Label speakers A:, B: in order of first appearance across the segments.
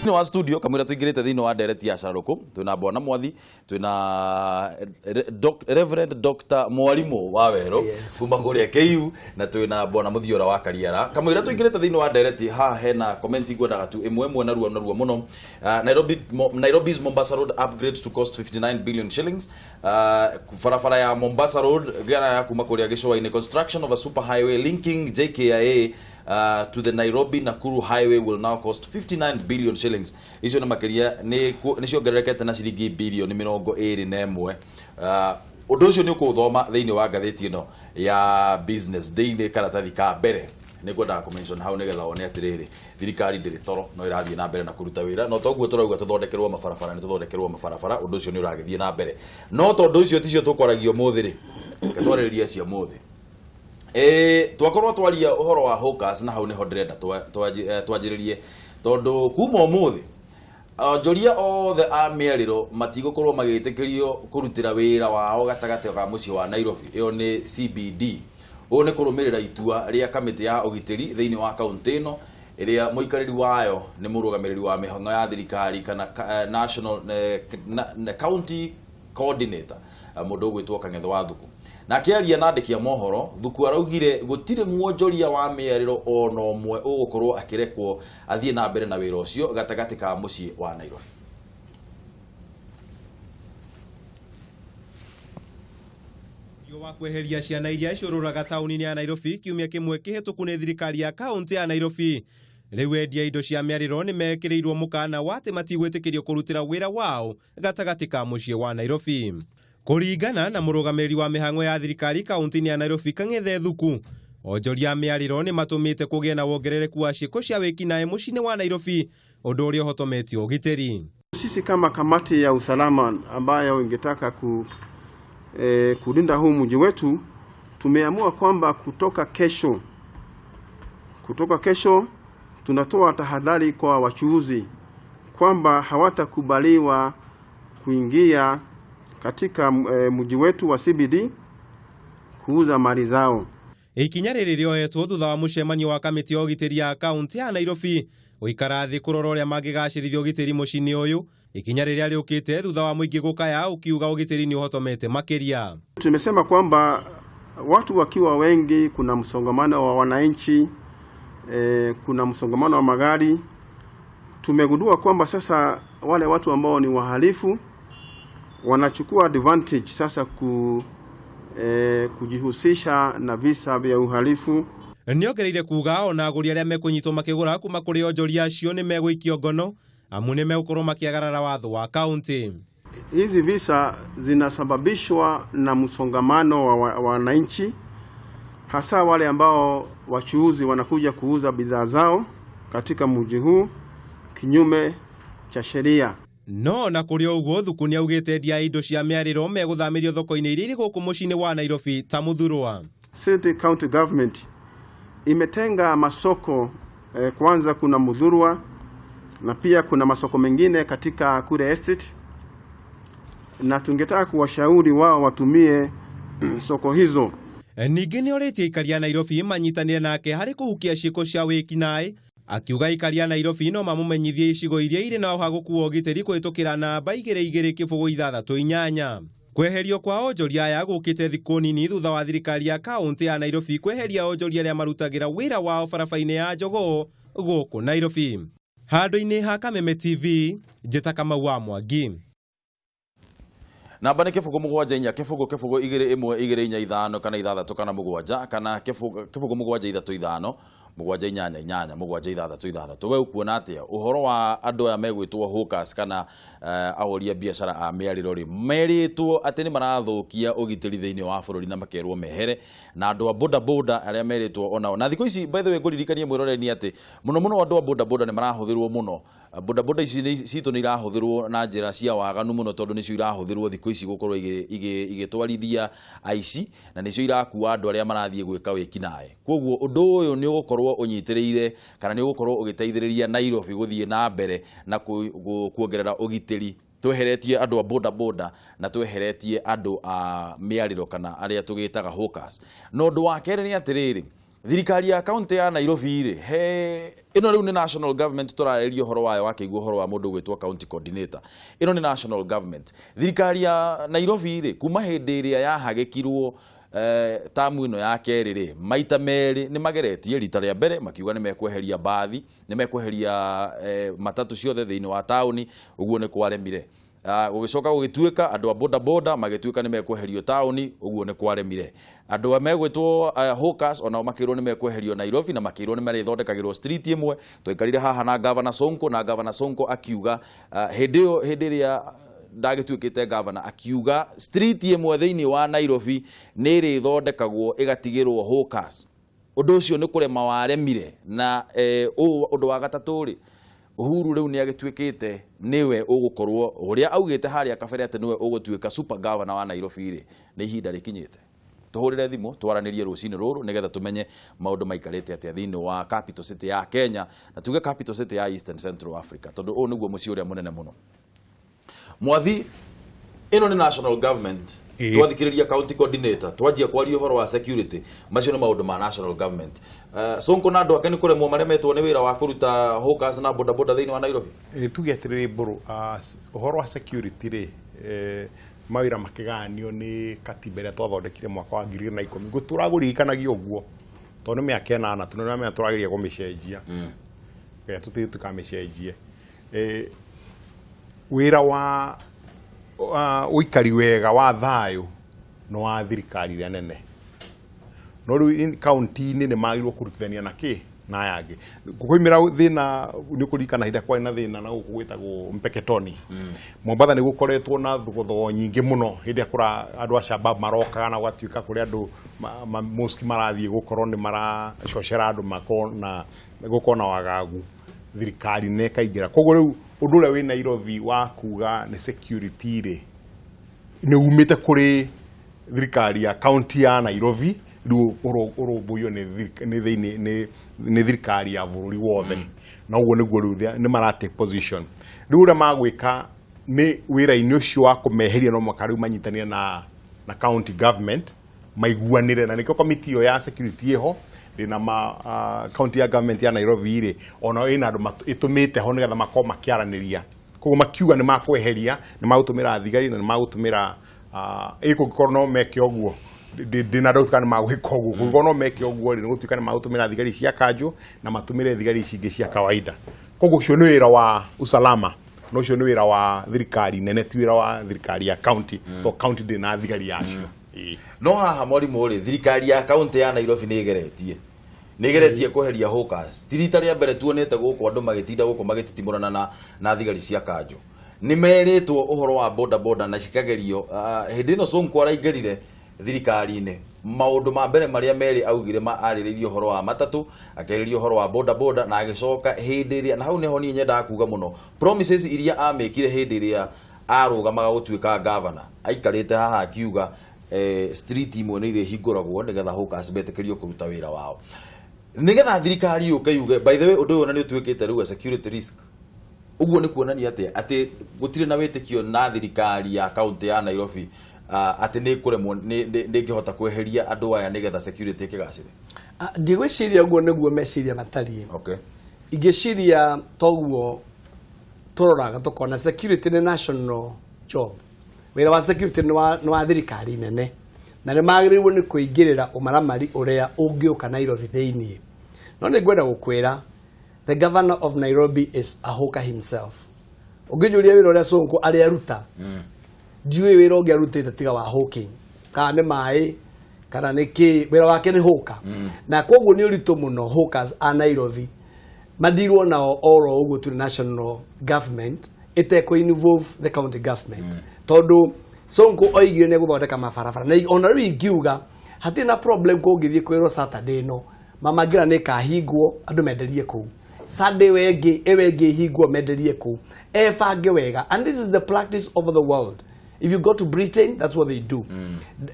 A: Thĩinĩ wa studio kamwĩra tũingĩrĩte thĩinĩ wa ndereti ya carũkũ, twĩna Bwana Mwathi, twĩna Reverend Dr. Mwarimũ wa Werũ kuma kũrĩa KU, na twĩna Bwana Mũthiora wa Kariara. Kamwĩra tũingĩrĩte thĩinĩ wa ndereti, haha hena comment ngwendaga tu ĩmwe ĩmwe narua narua mũno. Nairobi's Mombasa Road upgrade to cost 59 billion shillings. Barabara ya Mombasa Road gara ya kuma kũrĩa gĩcũa-inĩ, construction of a super highway linking JKIA to the Nairobi Nakuru highway will now cost 59 billion shillings. Icio nĩ makĩria nĩ ciongererekete na ciringi bilioni 21. Ũndũ ũcio nĩ ũkũũthoma thĩinĩ wa ngathĩti ĩno ya Business Daily, karatathi ka mbere. Nĩ ngwendaga kũ-mention hau nĩgetha wone atĩrĩrĩ, thirikari ndĩrĩ toro, no ĩrathiĩ na mbere na kũruta wĩra. No toguo tũrauga tũthondekerwo mabarabara, nĩ tũthondekerwo mabarabara, ũndũ ũcio nĩ ũragĩthiĩ na mbere. No tondũ icio ticio tũkwaragia ũmũthĩ rĩ, reke twarĩrĩrie cia ũmũthĩ. Twakorwo twaria ũhoro wa hawkers, na hau nĩho ndĩrenda twanjĩrĩrie, tondũ kuma ũmũthĩ onjoria othe a mĩarĩro matigũkorwo magĩtĩkĩrio kũrutĩra wĩra wao gatagatĩ ka mũciĩ wa Nairobi, ĩyo nĩ CBD. Ũũ nĩ kũrũmĩrĩra itua rĩa kamĩtĩ ya ũgitĩri thĩinĩ wa kaũntĩ ĩno, ĩrĩa mũikarĩri wayo nĩ mũrũgamĩrĩri wa mĩhang'o ya thirikari kana national county coordinator, mũndũ ũgwĩtwo Kang'ethe wa Thuku. Na akĩaria na andĩki a mohoro, Thuku araugire gũtirĩ mwonjoria wa mĩarĩro ona ũmwe ũgũkorwo akĩrekwo athiĩ na mbere na wĩra ũcio gatagatĩ ka mũciĩ wa Nairobi.
B: Wa kweheria ciana iria icũrũraga taũni-inĩ ya Nairobi kiumia kĩmwe kĩhĩtũku nĩ thirikari ya kaũntĩ ya Nairobi. Rĩu endia indo cia mĩarĩro nĩ mekĩrĩirwo mũkana wa atĩ matigwĩtĩkĩrio kũrutĩra wĩra wao gatagatĩ ka mũciĩ wa Nairobi. Kũringana na mũrũgamĩrĩri wa mĩhang'o ya thirikari kaũntĩ-inĩ ya Nairobi Kang'ethe Thuku, onjoria a mĩarĩro nĩ matũmĩte kũgĩe na wongerereku wa ciĩko cia wĩkinaĩ mũciĩ-inĩ wa Nairobi, ũndũ ũrĩa ũhotometie ũgitĩri.
C: Sisi kama kamati ya usalama ambayo ingetaka kulinda huu mji wetu, tumeamua kwamba kutoka kesho tunatoa tahadhari kwa wachuuzi kwamba hawatakubaliwa kuingia katika mji wetu wa CBD kuuza mali zao.
B: Ikinya rĩrĩ rĩoetwo thutha wa mũcemanio wa kamĩtĩ ya ũgitĩri ya kaũntĩ ya Nairobi gũikara thĩ kũrora ũrĩa mangĩgacĩrithia ũgitĩri mũciĩ-inĩ ũyũ. Ikinya rĩrĩa rĩũkĩte thutha wa mũingĩ gũkaya ũkiuga ũgitĩri nĩ ũhotomete makĩria.
C: Tumesema kwamba watu wakiwa wengi, kuna msongamano wa wananchi, kuna msongamano wa magari. Tumegundua kwamba sasa wale watu ambao ni wahalifu wanachukua advantage sasa kujihusisha na visa vya uhalifu.
B: Nĩongereire kuga ona agũri arĩa mekũnyitwo makĩgũra kuma kũrĩ onjoria acio nĩ megũikio ngono, amu nĩ megũkorwo makĩagarara watho wa kaũntĩ.
C: Hizi visa zinasababishwa na msongamano wa wananchi, hasa wale ambao wachuuzi wanakuja kuuza bidhaa zao katika mji huu kinyume cha sheria.
B: No na kũrĩ ũguo, Thuku nĩaugĩte endia a indo cia mĩarĩro megũthamĩrio thoko-inĩ iria irĩ gũkũ mũciĩ-inĩ wa Nairobi ta Muthurwa.
C: City County Government imetenga masoko, kwanza kuna Muthurwa na pia kuna masoko mengine katika kule estate, na tungetaka kuwashauri wao watumie soko hizo.
B: Ningĩ nĩorĩtie aikari a Nairobi manyitanĩre nake harĩ kũhukia ciĩko cia wĩkinaĩ, akiuga aikari a Nairobi no mamũmenyithie icigo iria irĩ na ũhagũku wa ũgitĩri kũhĩtũkĩra namba 22068. Kweherio kwa onjoria aya gũkĩte thikũ nini thutha wa thirikari ya kaũntĩ ya Nairobi kweheria onjoria arĩa marutagĩra wĩra wao barabara-inĩ ya Jogoo gũkũ Nairobi. Handũ-inĩ ha Kameme TV, njĩta Kamau wa Mwangi.
A: Namba nĩ 074 0 0 2 1 2 4 5 kana 6 kana 7 kana 0 7 3 5 7 8 8 7 6 6. We ũkuona atĩa ũhoro wa andũ aya megwĩtwo hawkers kana ahũri a biacara a mĩarĩro rĩ, merĩtwo atĩ nĩ marathũkia ũgitĩri thĩinĩ wa bũrũri na makerwo mehere, na andũ a boda boda arĩa merĩtwo onao. Na thikũ ici, by the way, ngũririkanie mwĩroreri atĩ mũno mũno andũ a boda boda nĩ marahũthĩrwo mũno. Boda boda ici citũ nĩ irahũthĩrwo na njĩra cia waganu mũno, tondũ nĩcio irahũthĩrwo thikũ ici gũkorwo igĩtwarithia aici, na nĩcio irakua andũ arĩa marathiĩ gwĩka wĩkinaĩ. Koguo ũndũ ũyũ nĩ ũgũkorwo ũnyitĩrĩire kana nĩ ũgũkorwo ũgĩteithĩrĩria Nairobi gũthiĩ na mbere na kuongerera ũgitĩri, tweheretie andũ a boda boda na tweheretie andũ a mĩarĩro kana arĩa tũgĩtaga hawkers. Na ũndũ wa kerĩ nĩ atĩrĩrĩ, Thirikari ya kaunti ya Nairobi rĩ, he ĩno rĩu nĩ national government tũrarĩria ũhoro wayo, wakĩigua ũhoro wa mũndũ gwĩtwo county coordinator, ĩno nĩ national government. Thirikari ya Nairobi rĩ, kuma hĩndĩ ĩrĩa yahagĩkirwo tamu ĩno ya kerĩ rĩ, maita merĩ nĩ mageretie. Rita rĩa mbere makiuga nĩ mekweheria mbathi, nĩ mekweheria matatũ ciothe thĩinĩ wa taũni, ũguo nĩ kwaremire. Gũgĩcoka gũgĩtuĩka andũ a boda boda magĩtuĩka nĩ mekweherio taũni, ũguo nĩ kwaremire. Andũ a megwĩtwo hawkers onao makĩrwo nĩ mekweherio Nairobi na makĩrwo nĩ marĩthondekagĩrwo street ĩmwe. Twaikarire haha na Governor Sonko, na Governor Sonko akiuga hĩndĩ ĩyo, hĩndĩ ĩrĩa ndagĩtuĩkĩte governor, akiuga street ĩmwe thĩinĩ wa Nairobi nĩ ĩrĩthondekagwo ĩgatigĩrwo hawkers. Ũndũ ũcio nĩ kũrema waremire. Na ũũ ũndũ wa gatatũ rĩ, Uhuru rĩu nĩ agĩtuĩkĩte nĩwe ũgũkorwo ũrĩa augĩte harĩa kabere atĩ nĩwe ũgũtuĩka super governor wa Nairobi rĩ, nĩ ihinda rĩkinyĩte tũhũrĩre thimũ twaranĩrie rũcinĩ rũrũ nĩgetha tũmenye maũndũ maikarĩte atĩa thĩinĩ wa capital city ya Kenya, na tuge capital city ya Eastern Central Africa, tondũ ũũ nĩguo mũciĩ ũrĩa mũnene mũno. Mwathi, ĩno nĩ national government. Twathikĩrĩria county coordinator, twanjia kwaria ũhoro wa security, macio nĩ maũndũ ma national government. Sonko na andũ ake nĩ kũremwo maremetwo nĩ wĩra wa kũruta hawkers na boda boda thĩinĩ wa Nairobi.
D: Tuge atĩrĩrĩ Mbũrũ, ũhoro wa security rĩ, mawĩra makĩgayanio nĩ katiba ĩrĩa twathondekire mwaka wa 2010, ngũtũra gũririkanagia ũguo tondũ nĩ mĩaka 8 tũnĩramenya tũrageria kũmĩcenjia. Reke tũthiĩ tũkamĩcenjie. Wĩra wa ũikari wega wa thayũ nĩ wa thirikari ĩrĩa nene, no rĩu kaunti-inĩ nĩ magĩrĩirwo kũrutithania na kĩ na aya angĩ kũimĩra thĩna. Nĩ ũkũririkana hĩndĩ ĩrĩa kwarĩ na thĩna na gũkũ gwĩtagwo Mpeketoni, Mombatha, nĩ gũkoretwo na thogothogo nyingĩ mũno hĩndĩ ĩrĩa kũra andũ a Shabab marokaga na gũgatuĩka kũrĩ andũ mosque marathiĩ gũkorwo nĩ maracocera andũ makorwo na gũkorwo na wagagu, thirikari nĩ ĩkaingĩra. Koguo rĩu ũndũ ũrĩa wĩ Nairobi wa kuga nĩ security rĩ, nĩ umĩte kũrĩ thirikari ya kaunti ya Nairobi, rĩu ũrũmbũiyo nĩ thĩinĩ nĩ thirikari ya bũrũri wothe, na ũguo nĩguo rĩu nĩ mara take position. Rĩu ũrĩa magwĩka nĩ wĩra-inĩ ũcio wa kũmeheria, no mũhaka rĩu manyitanĩre na county government maiguanĩre, na nĩkĩo komiti ĩyo ya security ĩho ndĩna ma county ya government ya Nairobi rĩ, ona ĩna andũ ĩtũmĩte ho nĩgetha makorwo makĩaranĩria. Koguo makiuga nĩ makweheria, nĩ magũtũmĩra thigari na nĩ magũtũmĩra ĩ kũngĩkorwo no meke ũguo, ndĩna doubt kana nĩ magwĩka ũguo. Kũngĩkorwo no meke ũguo rĩ, nĩ gũtuĩka nĩ magũtũmĩra thigari cia kanjũ na matũmĩre thigari ici ingĩ cia kawaida. Koguo ũcio nĩ wĩra wa usalama, na ũcio nĩ wĩra wa thirikari nene, ti wĩra wa thirikari ya county, to county ndĩrĩ na thigari yacio. Ĩĩ.
A: No haha mwarimũ rĩ, thirikari ya kaunti ya Nairobi nĩ ĩgeretie kweheria hawkers. Ti rita rĩa mbere tuonete gũkũ andũ magĩtinda gũkũ magĩtitimũrana na thigari cia kanjũ. Nĩ merĩtwo ũhoro wa boda boda na cikagerio. Hĩndĩ ĩno Sonko araingĩrire thirikari-inĩ, maũndũ ma mbere marĩa merĩ augire ma arĩrĩirie ũhoro wa matatũ, akĩarĩria ũhoro wa boda boda, na agĩcoka hĩndĩ ĩrĩa, na hau nĩho niĩ nyendaga kuga mũno, promises iria amĩkire hĩndĩ ĩrĩa arũgamaga gũtuĩka governor, aikarĩte haha akiuga street imwe nĩ irĩhingũragwo nĩgetha hawkers metĩkĩrio kũruta wĩra wao, nĩgetha thirikari yũke yuge, by the way, ũndũ ũyũ ona nĩ ũtuĩkĩte rĩu a security risk. Ũguo nĩ kuonania atĩ gũtirĩ na wĩtĩkio na thirikari ya kaunti ya Nairobi atĩ nĩ kũremwo ndĩngĩhota kweheria andũ aya nĩgetha security ĩkĩgacĩre.
E: Ndigwĩciria ũguo nĩguo meciria matariĩ. Ingĩciria toguo tũroraga tũkona security nĩ national job, wĩra wa security nĩ wa thirikari nene, na nĩ magĩrĩirwo nĩ kũingĩrĩra ũmaramari ũrĩa ũngĩũka Nairobi thĩiniĩ. No nĩ ngwenda gũkwĩra the governor of Nairobi is a hawker himself. Ũngĩnjũria wĩra ũrĩa Sonko arĩa aruta, ndiũĩ wĩra ũngĩ arutĩte tiga wa hawking, kana nĩ maĩ kana nĩ kĩ, wĩra wake nĩ hawker. Na koguo nĩ ũritũ mũno hawkers a Nairobi madirwo nao oro ũguo tu national government ĩtekũ involve the county government, tondũ Sonko oigire nĩ egũthondeka mabarabara, na ona rĩu ingiuga hatirĩ na problem kũngĩthiĩ kwĩrwo Saturday ĩno Mama Ngira nĩ ĩkahingwo andũ menderie kũu, Sunday ĩyo ĩngĩ ĩyo ĩngĩ ĩhingwo menderie kũu, ebange wega. And this is the practice over the world. If you go to Britain, that's what they do.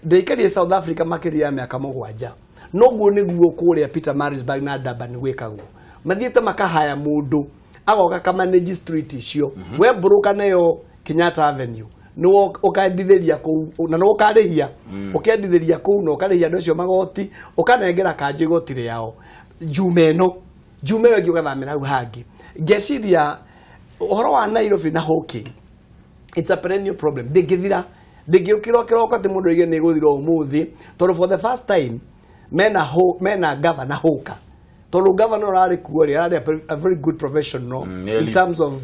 E: Ndaikarire South Africa makĩria ya mĩaka 7, noguo nĩguo kũrĩa Pietermaritzburg na Durban gwĩkagwo. Mathiĩte makahaya mũndũ agoka kamanage street icio. We mbũrũka nayo Kenyatta Avenue nĩ ũkendithĩria kũu na nĩ ũkarĩhia ũkendithĩria kũu na ũkarĩhia andũ acio magoti ũkanengera kanjũ igoti rĩao njume ĩno njume ĩyo ĩngĩ ũgathamĩra hau hangĩ. Ngeciria ũhoro wa Nairobi na hawking, it's a perennial problem. Ndĩngĩthira, ndĩngĩũkĩra kĩroko atĩ mũndũ oige nĩ ĩgũthira ũmũthĩ, tondũ for the first time mena governor hawker, tondũ governor ũrarĩ kuo rĩ ararĩ a very good professional in terms of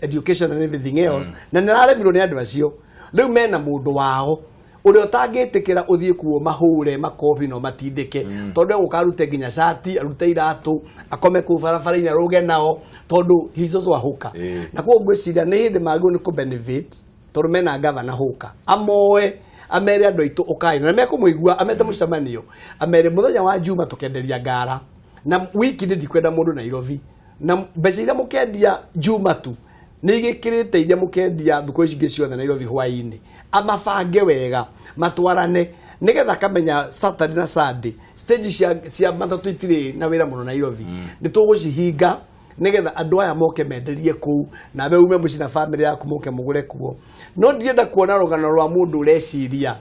E: education and everything else, na nĩ araremirwo nĩ andũ acio. Rĩu mena mũndũ wao ũrĩa ũtangĩtĩkĩra ũthiĩ kuo mahũre makobi no matindĩke, tondũ egũka arute nginya cati arute iratũ akome kũu barabara-inĩ arũge nao, tondũ he's also a hawker. Na koguo ngwĩciria nĩ hĩndĩ magĩrĩirwo nĩ kũ-benefit tondũ mena governor hawker amoe amere andũ aitũ ũkai, na mekũmũigua amete mũcemanio amere mũthenya wa Juma tũkenderia ngara na wiki ndĩ ndikwenda mũndũ Nairobi, na mbeca iria mũkendia Juma tu nĩ igĩkĩrĩte iria mũkendia thukũ ici ingĩ ciothe Nairobi hwaĩ-inĩ. Amabange wega matwarane nĩgetha akamenya Saturday na Sunday stage cia matatũ itirĩ na wĩra mũno Nairobi, nĩ tũgũcihinga nĩgetha andũ aya moke menderie kũu nawe ume mũciĩ na family yaku moke mũgũre kuo. No ndirenda kuona rũgano rwa mũndũ ũreciria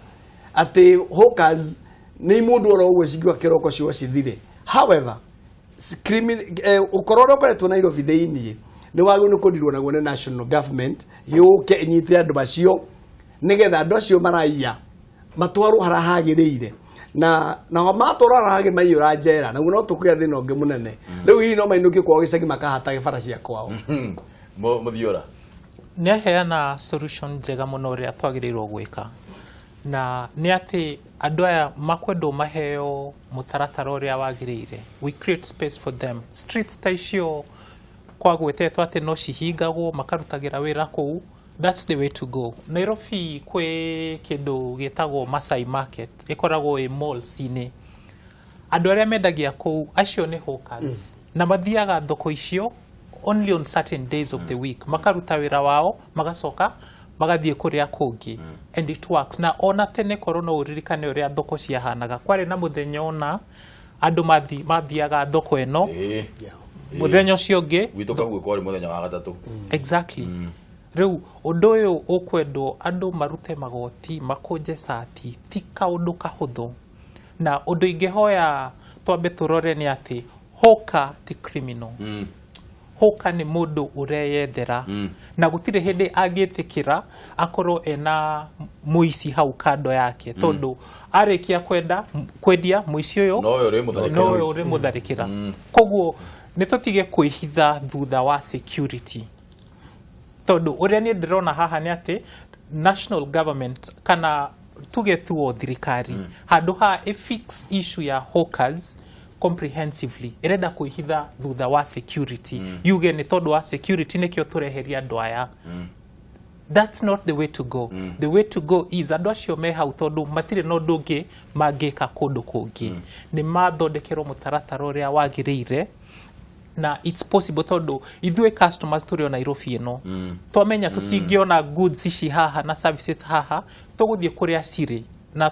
E: atĩ hawkers nĩ mũndũ oro ũguo cingiuga kĩroko cio cithire. However, ũkorwo ũrĩa ũkoretwo Nairobi thĩiniĩ nĩ wagĩrĩirwo nĩ kũndirwo naguo nĩ national government yũke ĩnyite andũ acio nĩgetha andũ acio maraiya matwarwo harĩa hagĩrĩire, na matwarwo harĩa hagĩrĩire maiyũra njera, naguo no tũkũgĩa thĩna ũngĩ mũnene. Rĩu hihi no mainũkie kwao gĩcagi makahatage bara cia kwao.
A: Mũthiora
F: nĩ aheana solution njega mũno ũrĩa twagĩrĩirwo gwĩka, na nĩ atĩ andũ aya makwendwo maheo mũtaratara ũrĩa wagĩrĩire. We create space for them. Streets ta icio kwagwetetwo atĩ no cihingagwo makarutagĩra wĩra kũu, that's the way to go. Nairobi kwĩ kĩndũ gĩtagwo Masai Market, ĩkoragwo ĩ malls-inĩ. Andũ arĩa mendagia kũu acio nĩ hawkers, na mathiaga thoko icio only on certain days of the week, makaruta wĩra wao magacoka magathiĩ kũrĩa kũngĩ, and it works. Na ona tene korwo no ũririkane ũrĩa thoko ciahanaga, kwarĩ na mũthenya ũna andũ mathiaga thoko ĩno, mũthenya ũcio ũngĩ
A: gwitũ kaguo kwarĩ mũthenya wa gatatũ.
F: Exactly. Rĩu ũndũ ũyũ ũkwendwo andũ marute magoti makũnje cati ti kaũndũ kahũthũ, na ũndũ ingĩhoya twambe tũrore nĩ atĩ hawker ti criminal. Hawker nĩ mũndũ ũreyethera, na gũtirĩ hĩndĩ angĩtĩkĩra akorwo ena mũici hau kando yake, tondũ arĩkia kwendia mũici ũyũ no ũyũ ũrĩmũtharĩkĩra. Koguo nĩ tũtige kwĩhitha thutha wa security, tondũ ũrĩa niĩ ndĩrona haha nĩ atĩ national government kana tuge tuo thirikari handũ ha ĩ fix issue ya hawkers comprehensively ĩrenda kwĩhitha thutha wa security, yuge nĩ tondũ wa security nĩkĩo tũreheria andũ aya. That's not the way to go. The way to go is andũ acio me hau tondũ matirĩ na ũndũ ũngĩ mangĩka kũndũ kũngĩ, nĩ mathondekerwo mũtaratara ũrĩa wagĩrĩire, na it's possible tondũ ithuĩ customers tũrĩ o Nairobi ĩno twamenya tũtingĩona goods ici haha na services haha, tũgũthiĩ kũrĩa cirĩ, na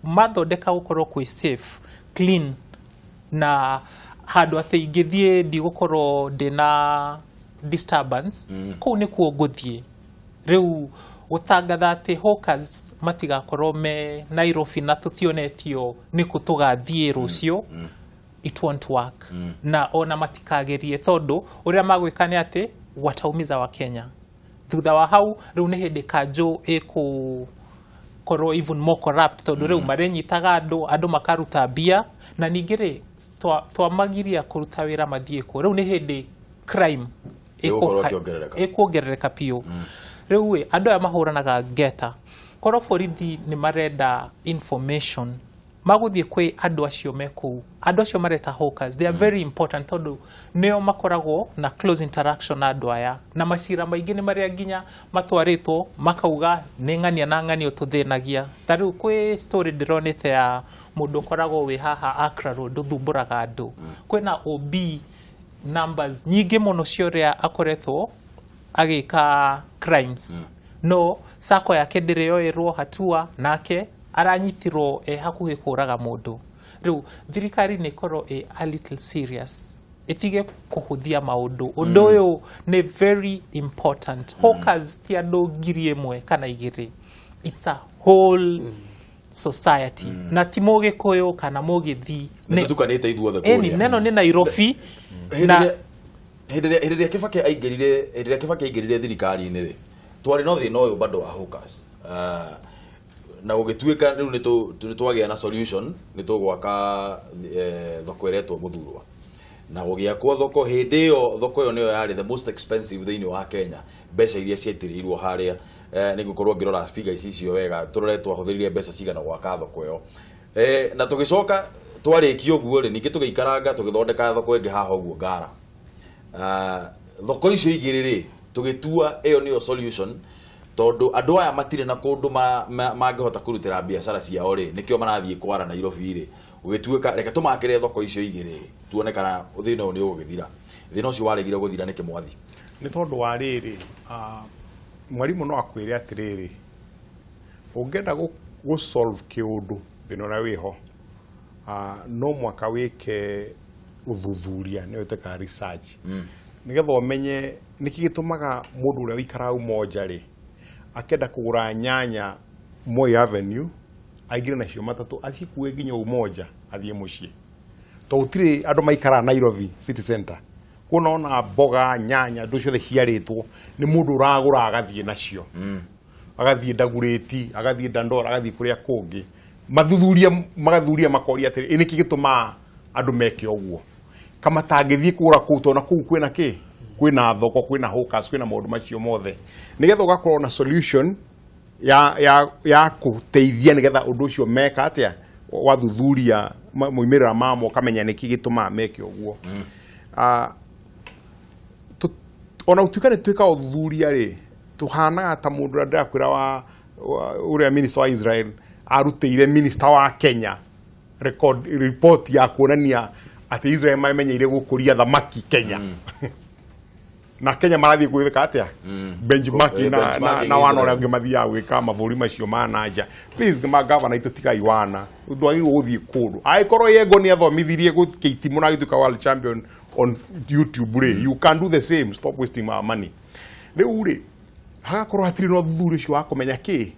F: mathondeka gũkorwo kwĩ safe, clean, na handũ atĩ ingĩthiĩ ndigũkorwo ndĩna disturbance, kũu nĩkuo ngũthiĩ. Rĩu gũtangatha atĩ hawkers matigakorwo me Nairobi na tũtionetio nĩkũ tũgathiĩ rũciũ, it won't work. Na ona matikagerie tondũ ũrĩa magwĩka nĩ atĩ wataumiza wa Kenya. Thutha wa hau rĩu nĩ hĩndĩ kanjũ ĩkũkorwo even more corrupt, tondũ rĩu marĩnyitaga andũ makaruta mbia, na ningĩ rĩ twamagiria kũruta wĩra mathiĩ kũ, rĩu nĩ hĩndĩ crime ĩkuongerereka biũ. Rĩu ĩ andũ aya mahũranaga ngeta, korwo borithi nĩ marenda information magũthiĩ kwĩ andũ acio me kũu, andũ acio mareta hawkers, they are very important tondũ nĩo makoragwo na close interaction na andũ aya, na macira maingĩ nĩ marĩa nginya matwarĩtwo makauga nĩ ng'ania na ng'ania tũthĩnagia. Ta rĩu kwĩ story ndĩronete ya mũndũ ũkoragwo wĩ haha Accra Road ũthumbũraga andũ, kwĩna OB numbers nyingĩ mũno cia ũrĩa akoretwo agĩka crimes, no sako yake ndĩrĩ yoerwo hatua, nake aranyitirwo hakuhĩ kũraga mũndũ. Rĩu thirikari nĩ ĩkorwo ĩ a little serious. Ĩtige kũhũthia maũndũ. Ũndũ ũyũ nĩ very important. Hawkers ti andũ 1,000 kana 2. It's a whole society. Na ti Mũgĩkũyũ kana Mũgĩthii.
A: Nĩ tũtukanĩte ithuothe
F: Ĩni,
A: kũrĩa.
F: neno nĩ Nairobi. Na
A: Hĩndĩ ĩrĩa Kibaki aingĩrire, hĩndĩ ĩrĩa Kibaki aingĩrire thirikari-inĩ rĩ, twarĩ na thĩna ũyũ bado wa hawkers. Na gũgĩtuĩka rĩu nĩ twagĩa na solution, nĩ tũgwaka thoko ĩretwo Mũthurwa. Na gũgĩakwo thoko hĩndĩ ĩyo, thoko ĩyo nĩyo yarĩ the most expensive thĩinĩ wa Kenya. Mbeca iria ciaitĩrĩirwo harĩa, nĩ ngũkorwo ngĩrora figures icio wega, tũrore twahũthĩrire mbeca cigana gwaka thoko ĩyo. Na tũgĩcoka twarĩkia ũguo rĩ, ningĩ tũgĩikaranga tũgĩthondeka thoko ĩngĩ haha ũguo Ngara. Thoko icio igĩrĩ rĩ, tũgĩtua ĩyo nĩyo solution, tondũ andũ aya matirĩ na kũndũ mangĩhota kũrutĩra biacara ciao rĩ, nĩkĩo marathiĩ kwara Nairobi rĩ. Gũgĩtuĩka reke tũmakĩre thoko icio igĩrĩ, tuone kana thĩna ũyũ nĩ ũgũgĩthira. Thĩna ũcio waregire gũthira nĩkĩ mwathi?
D: Nĩ tondũ wa rĩrĩ, mwarimũ no akwĩre atĩrĩrĩ, ũngĩenda gũ solve kĩũndũ thĩna ũrĩa wĩho, no mwaka wĩke ũthuthuria, nĩyo ĩtĩkaga research, nĩgetha ũmenye nĩkĩ gĩtũmaga mũndũ ũrĩa ũikaraga Umoja rĩ akĩenda kũgũra nyanya Moi Avenue, aingĩre nacio matatũ acikue nginya Umoja athiĩ mũciĩ, tondũ gũtirĩ andũ maikaraga Nairobi city center. Kuona ona mboga, nyanya, andũ ciothe ciarĩtwo nĩ mũndũ ũragũra agathiĩ nacio, agathiĩ Ndagurĩti, agathiĩ Dandora, agathiĩ kũrĩa kũngĩ. Mathuthuria, magathuria, makoria atĩrĩ, ĩ nĩkĩ gĩtũmaga andũ meke ũguo, kama matangĩthiĩ kũgũra kũu, tondũ na kũu kwĩna kĩ, kwĩna thoko, kwĩna hawkers, kwĩna maũndũ macio mothe, nĩgetha ũgakorwo na solution ya kũteithia, nĩgetha ũndũ ũcio meka atĩa, wathuthuria moimĩrĩra mamo, ũkamenya nĩkĩ gĩtũmaga meke ũguo. Ona gũtuĩka nĩ twĩkaga ũthuthuria rĩ, tũhanaga ta mũndũ ũrĩa ndĩrakwĩra wa ũrĩa minister wa Israel arutĩire minister wa Kenya record report ya kuonania atĩ Israel mamenyeire gũkũria thamaki Kenya, na Kenya marathiĩ gwĩka atĩa, benchmarking
A: Benchmarking
D: na wana ũrĩa
A: Israel.
D: angĩ mathiaga gwĩka mabũrũri macio ma nanja. Please, magavana itũ, tigai wana, ndwagĩrĩirwo gũthiĩ kũndũ angĩkorwo Yego nĩ athomithirie gũkĩitimũ na agĩtuĩka world champion on YouTube rĩ, you can do the same. Stop wasting our money. Rĩu rĩ, hagakorwo hatirĩ na ũthuthuria ũcio wa kũmenya kĩ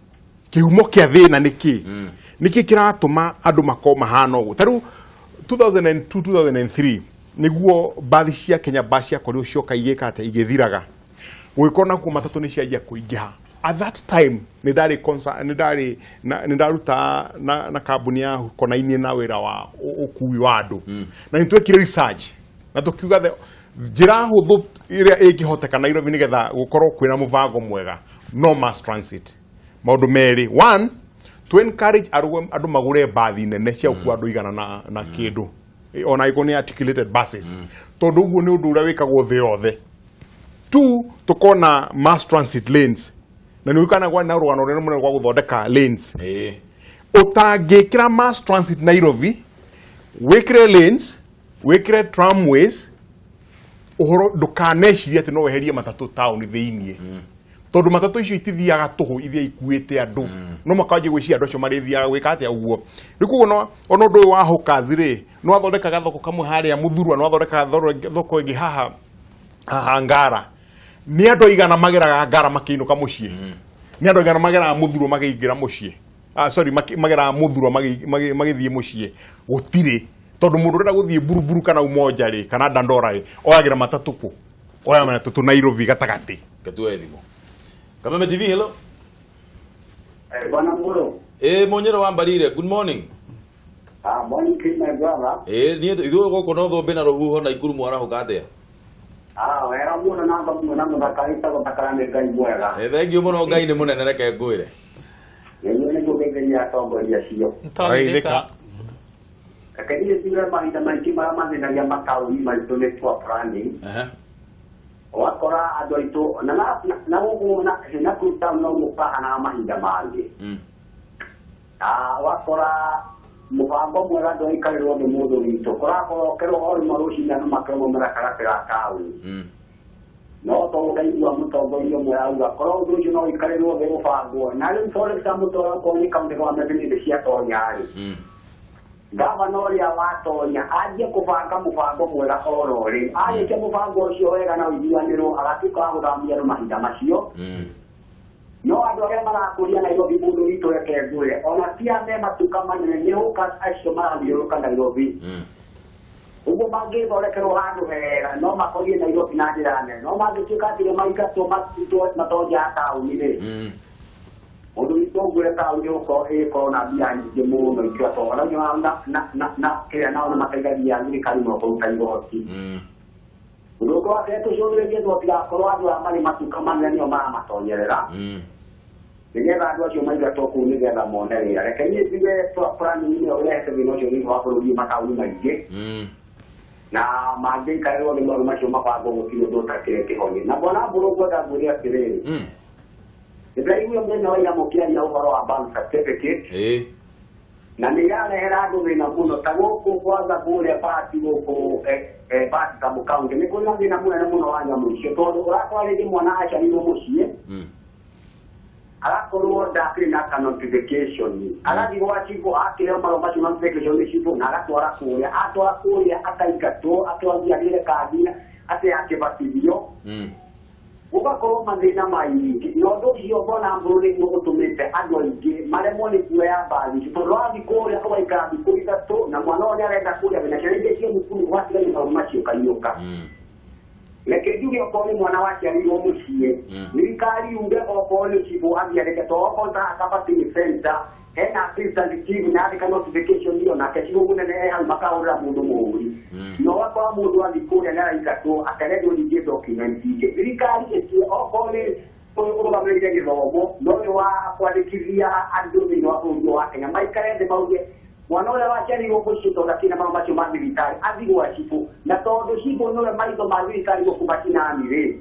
D: kĩhumo kĩa thĩna nĩ kĩ, nĩkĩ kĩratũma andũ makorwo mahana ũguo. Ta rĩu 2002 2003 nĩguo mbathi cia Kenya Bus ciakorirwo cioka igĩka atĩa, igĩthiraga, gũgĩkorwo nakuo matatũ nĩ cianjia kũingĩha. At that time nĩ ndarĩ nĩ ndarĩ nĩ ndaruta na kambuni ya konainie na wĩra wa ũkui wa andũ, na nĩ twekire research na tũkiuga njĩra hũthũ ĩrĩa ĩngĩhoteka Nairobi nĩgetha gũkorwo kwĩna mũbango mwega no mass transit. Maũndũ merĩ: one, to encourage andũ magũre mbathi nene cia gũkua andũ 100 na kĩndũ, ona angĩkorwo nĩ articulated buses, tondũ ũguo nĩ ũndũ ũrĩa wĩkagwo thĩ yothe. Two, tukona mass transit lanes, na nĩ ũrikana kwa na rũgano rũrĩa mũnene rwa gũthondeka lanes. Ũtangĩkĩra mass transit Nairobi, wĩkĩre lanes, wĩkĩre tramways, ũhoro ndũkanecirie atĩ no weherie matatũ taũni thĩiniĩ, tondũ matatũ icio itithiaga tũhũ, ithiaga ikuĩte andũ. No mũhaka wanjie gwĩciria andũ acio marĩthiaga gwĩka atĩa ũguo. Rĩu koguo no ona ũndũ ũyũ wa hawkers rĩ, nĩ wathondekaga thoko kamwe harĩa Mũthurwa, nĩ wathondekaga thoko ĩngĩ haha haha Ngara. Nĩ andũ aigana mageraga Ngara makĩinũka mũciĩ? Nĩ andũ aigana mageraga Mũthurwa makĩingĩra mũciĩ? Ah, sorry, mageraga Mũthurwa magĩthiĩ mũciĩ? Gũtirĩ, tondũ mũndũ ũrenda gũthiĩ Buruburu kana Umoja rĩ, kana Dandora rĩ, oyagĩra matatũ kũ? Oya matatũ Nairobi gatagatĩ.
A: Ketuoe thimũ. Kameme TV, hello.
G: Bwana Mburu.
A: Munyero wa Mbarire, good morning.
G: Ah, morning to my brother.
A: Niĩ ithuĩ gũkũ no thũmbĩ na rũhuho na Ikuru mwarahuka atĩa?
G: Ah, wega mũno na ngamuona mũthakarĩte gũthakara nĩ Ngai mwega.
A: Thengiũ mũno, Ngai nĩ mũnene, reke ngwĩre.
G: Nĩguo nĩngũgeithĩria atongoria acio.
F: Twageithĩka.
G: Reke niĩ njuge mahinda maingĩ marĩa mathĩnagia mataũni maitũ nĩ poor planning. Ũgakora andũ aitũ na gũkũ na kũu town no gũkahanaga mahinda mangĩ. Ũgakora mũbango mwega ndũraikarĩrwo nĩ mũndũ witũ. Kũrakorwo kerwo o rĩmwe rũcinĩ andũ makerwo me gatagatĩ ga taũni. No to ndaigua mũtongoria ũmwe auga korwo ũndũ ũcio no ũikarĩrwo thĩ ũbangwo. Na rĩu for example, tokorwo nĩ county government nĩ ciatonya rĩ. Gavana ũrĩa watonya anjie kũbanga mũbango mwega oro rĩ arĩkia mũbango ũcio wega na ũiguanĩrwo agatuĩka wa gũthamia andũ mahinda macio. No andũ arĩa marakũria Nairobi mũndũ witũ reke ngwĩre ona ti a me matuka manene nĩ hũka acio marathiũrũrũka Nairobi. Ũguo mangĩthondekerwo handũ hega no makorie Nairobi na njĩra nene no mangĩtuĩka atĩ nĩ maingatwo matonja ya taũni rĩ mũndũ witũ ngwĩre taũni ĩgũkorwo na mbia nyingĩ mũno ikĩra na kĩrĩa nao nĩ mateithagia thirikari mũno kũruta igoti. Ũndũ ũngĩ wa kerĩ tũcũthĩrĩrie tũtigakorwo andũ aya marĩ matuka manene nĩo maramatonyerera nĩgetha andũ acio maingatwo kũu nĩgetha mone wĩra. Reke niĩ njuge planning ĩyo ĩrehete thĩna ũcio thĩinĩ wa bũrũri mataũni maingĩ na mangĩikarĩrwo nĩ maũndũ macio mabangwo gũtirĩ ũndũ ũtakĩrĩ kĩhonia. Na bwana Mbũrũ ngwenda ngwĩre atĩrĩrĩ nĩndĩraiguire mũthenya wa ira mũkĩaria ũhoro wa birth certificate na nĩ irarehera andũ thĩna mũno ta gũkũ kwanza kũrĩa Bahati gũkũ Bahati sub county nĩ kũrĩ na thĩna mũnene mũno wa nyamũ icio tondũ ũrakora rĩngĩ mwana aciarirwo mũciĩ agakorwo ndakĩrĩ na ka notification agathiĩ gwa cibũ akĩheo marũa macio notification nĩ cibũ na agatwara kũrĩa atwara kũrĩa akaingatwo atwathiĩ agĩre kandi atĩ akĩbatithio gũgakorwo mathĩna maingĩ na ũndũ ũcio mbona Mbũrũ nĩguo ũtũmĩte andũ aingĩ maremwo nĩ kuoya mbathi icio tondũ wathiĩ kũrĩa ũgaikara thikũ 3 na mwana ũyũ nĩarenda kũrĩa wĩna ciana ingĩ cia thukuru ũgatigaria maũndũ macio kaiũka. Reke njuge okorwo nĩ mwana waciarirwo mũciĩ thirikari yuge okorwo nĩ cibũ athiĩ andĩke tondũ okorwo ta Kabatini center hena assistant chief na andĩka notification ĩyo nake cibũ mũnene e hau makahũrĩra mũndũ mũhũri na ũgakora mũndũ athiĩ kũrĩa nĩaraingatwo akarendio ningĩ document ingĩ. Thirikari ĩtue okorwo nĩ ũrũgamĩrĩire gĩthomo no nĩ wa kwandĩkithia andũ thĩinĩ wa bũrũri wa Kenya maikare thĩ mauge mwana ũrĩa waciarirwo mũciĩ tondũ akĩrĩ na marũa macio ma thirikari athiĩ gwa cibũ na tondũ cibũ nĩwe maitho ma thirikari gũkũ macinani rĩ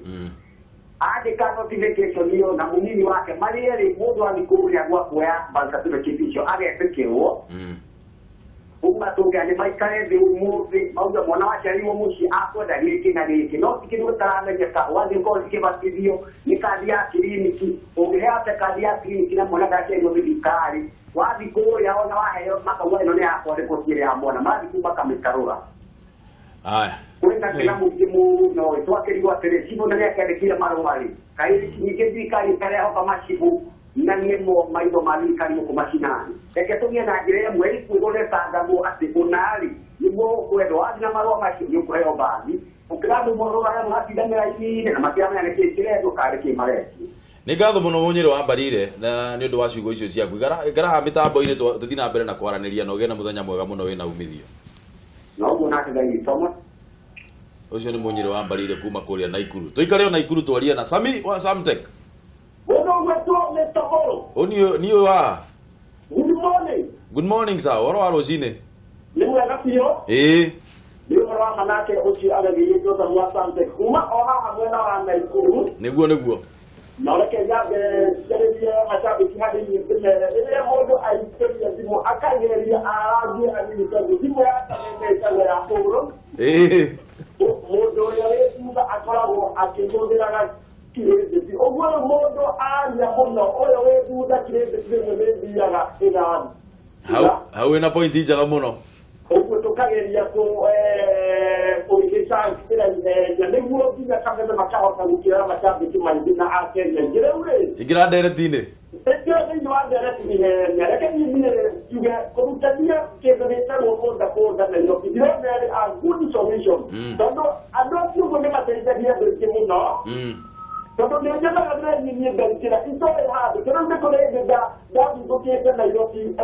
G: andĩka notification ĩyo na mũnini wake marĩ erĩ mũndũ athiĩ kũrĩa gwa kuoya birth certificate icio agetĩkĩrwo ũguo tũngĩa nĩ maikare thĩ ũmũthĩ mauge mwana waciarirwo mũciĩ akwenda gĩkĩ na gĩkĩ no ti kĩndũ gĩtaramenyeka ũgathiĩ ũkorwo kĩbatithio nĩ kandi ya kiriniki ũngĩheo te kandi ya kiriniki na mwana ndaciarirwo thibitarĩ wathiĩ kũrĩa ona waheo makauga ĩno nĩ ya kwandĩkwo ti ĩrĩa ya mwana marathiĩ kũu makamĩtarũra.
A: Aya
G: kwĩna kĩna mũingĩ mũno twakĩrigwo atĩrĩ cibũ na nĩakĩandĩkire marũa rĩ kaĩ ningĩ thirikari ĩkarehoka macibũ na nĩmo maitho ma thirikari gũkũ macinani. Reke tũgĩe na njĩra ĩmwe ĩkwĩrwo ĩbangagwo atĩ ũna-rĩ nĩguo ũkwendwo wathiĩ na marũa macio nĩ ũkũheo mbathi ũkĩra andũ marũa marĩa maratindanĩra raini-inĩ na matiramenya nĩkĩĩ kĩrendwo kana nĩkĩĩ maretio.
A: Nĩ ngatho mũno Mũnyĩrĩ wa Mbarire na nĩ ũndũ wa ciugo icio ciaku. Ikara haha mĩtambo-inĩ tũthiĩ na mbere na kwaranĩria na ũgĩe na mũthenya mwega mũno wĩna umithio.
G: Noguo nake Ngai witũ.
A: Ũcio nĩ Mũnyĩrĩ wa Mbarire kuma kũrĩa Naikuru. Tũikare o Naikuru twarie na Sami wa Samtech. Niĩ wa.
H: Good morning.
A: Good morning sir. Ũhoro wa rũcinĩ?
H: Nĩ mwega biũ.
A: Ĩĩ.
H: Nĩ ũhoro wa manake ũcio agagĩĩtwo Sami wa Samtech kuma o haha mwena wa Naikuru.
A: Nĩguo nĩguo.
H: Na reke nyambe njarĩrie macambĩki hanini ndĩmere rĩrĩa mũndũ aingĩria thimũ akageria arangie hanini tondũ thimũ ya kameme ĩtagwo ya ũrũ.
A: Ĩĩ.
H: Mũndũ ũrĩa wĩ thutha akoragwo akĩhũthĩraga kirĩndĩti ũguo rĩu mũndũ aria mũno ũyũ wĩ thutha kirĩndĩti rĩmwe nĩ ĩthiaga ĩgathiĩ.
A: Hau wĩna point njega mũno.
H: Ũguo tũkageria kũgĩcangĩra ihenya nĩguo nginya kameme makahota gũkĩoya macambĩki maingĩ na akenya aingĩ. Rĩu rĩ
A: ingĩra ndereti-inĩ
H: ĩngĩra thĩinĩ wa ndereti ihenya reke niĩ njuge kũrutania kĩndũ gĩtagwo boda boda Nairobi ndĩrona ĩrĩ a good solution tondũ andũ acio ũguo nĩ mateithagia andũ aingĩ mũno tondũ nĩ nyonaga ndĩrenyiniĩ ngarutĩra itoĩ handũ tondũ nĩ kũrĩ hĩndĩ ndathingũkĩte Nairobi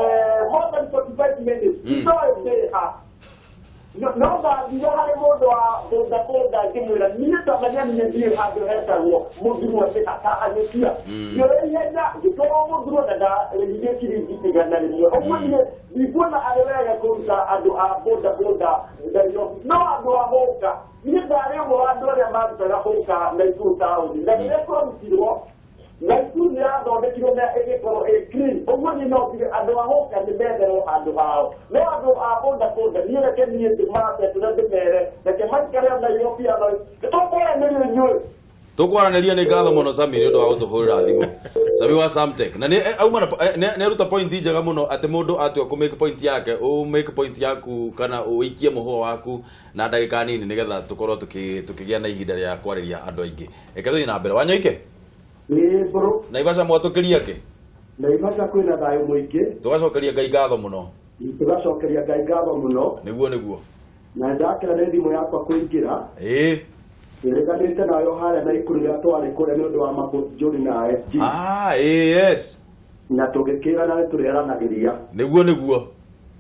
H: more than 45 minutes itoĩ ndĩha no ndathire harĩ mũndũ wa boda boda ngĩmwĩra niĩ ndamenya niĩ ndiĩ handũ hetagwo Mũthurwa akahanyũkia ngĩoya ihenya ngĩtwarwo Mũthurwa na ndarĩhire ciringi 100. Ũguo niĩ ndikuona arĩ wega kũruta andũ a boda boda Nairobi no andũ a hũka niĩ ndarĩ ũmwe wa andũ arĩa marutaga hũka Naikuru taũni na rĩrĩa kwarutirwo Naikuru nĩ yathondekirwo na ĩgĩkorwo ĩ clean. Ũguo niĩ no njuge andũ a hũka nĩ metherwo handũ hao no andũ a boda boda niĩ reke niĩ ndĩmatetũre ndĩmere reke maikare Nairobi ano nĩtũkwaranĩria inyuĩ.
A: Tukwaraniria ni ngatho muno Sami ni undu wa gutuhurira thimu. Sami wa Samtech. Na ni auma na ni aruta point njega muno ati mundu atua ku make point yake, u make point yaku kana uikie muhua waku na ndagika nini nigetha tukorwo tukigia na ihinda ria kwariria andu aingi. Reke tuthie na mbere. Wanyoike?
H: Ni bro.
A: Naivasha mwatukiria ki?
H: Naivasha kwina thayo muingi.
A: Tugacokeria Ngai ngatho muno.
H: Tugacokeria Ngai ngatho muno.
A: Niguo niguo.
H: Na ndakira ni thimu yakwa kuingira.
A: Ii.
H: Nĩreganĩte nayo harĩa na ikuru rĩrĩa twarĩ kũrĩa nĩ ũndũ wa Mabũnjũri na SG.
A: Ah, yes.
H: Na tũgĩkĩra na nĩtũrĩaranagĩria.
A: Nĩguo nĩguo.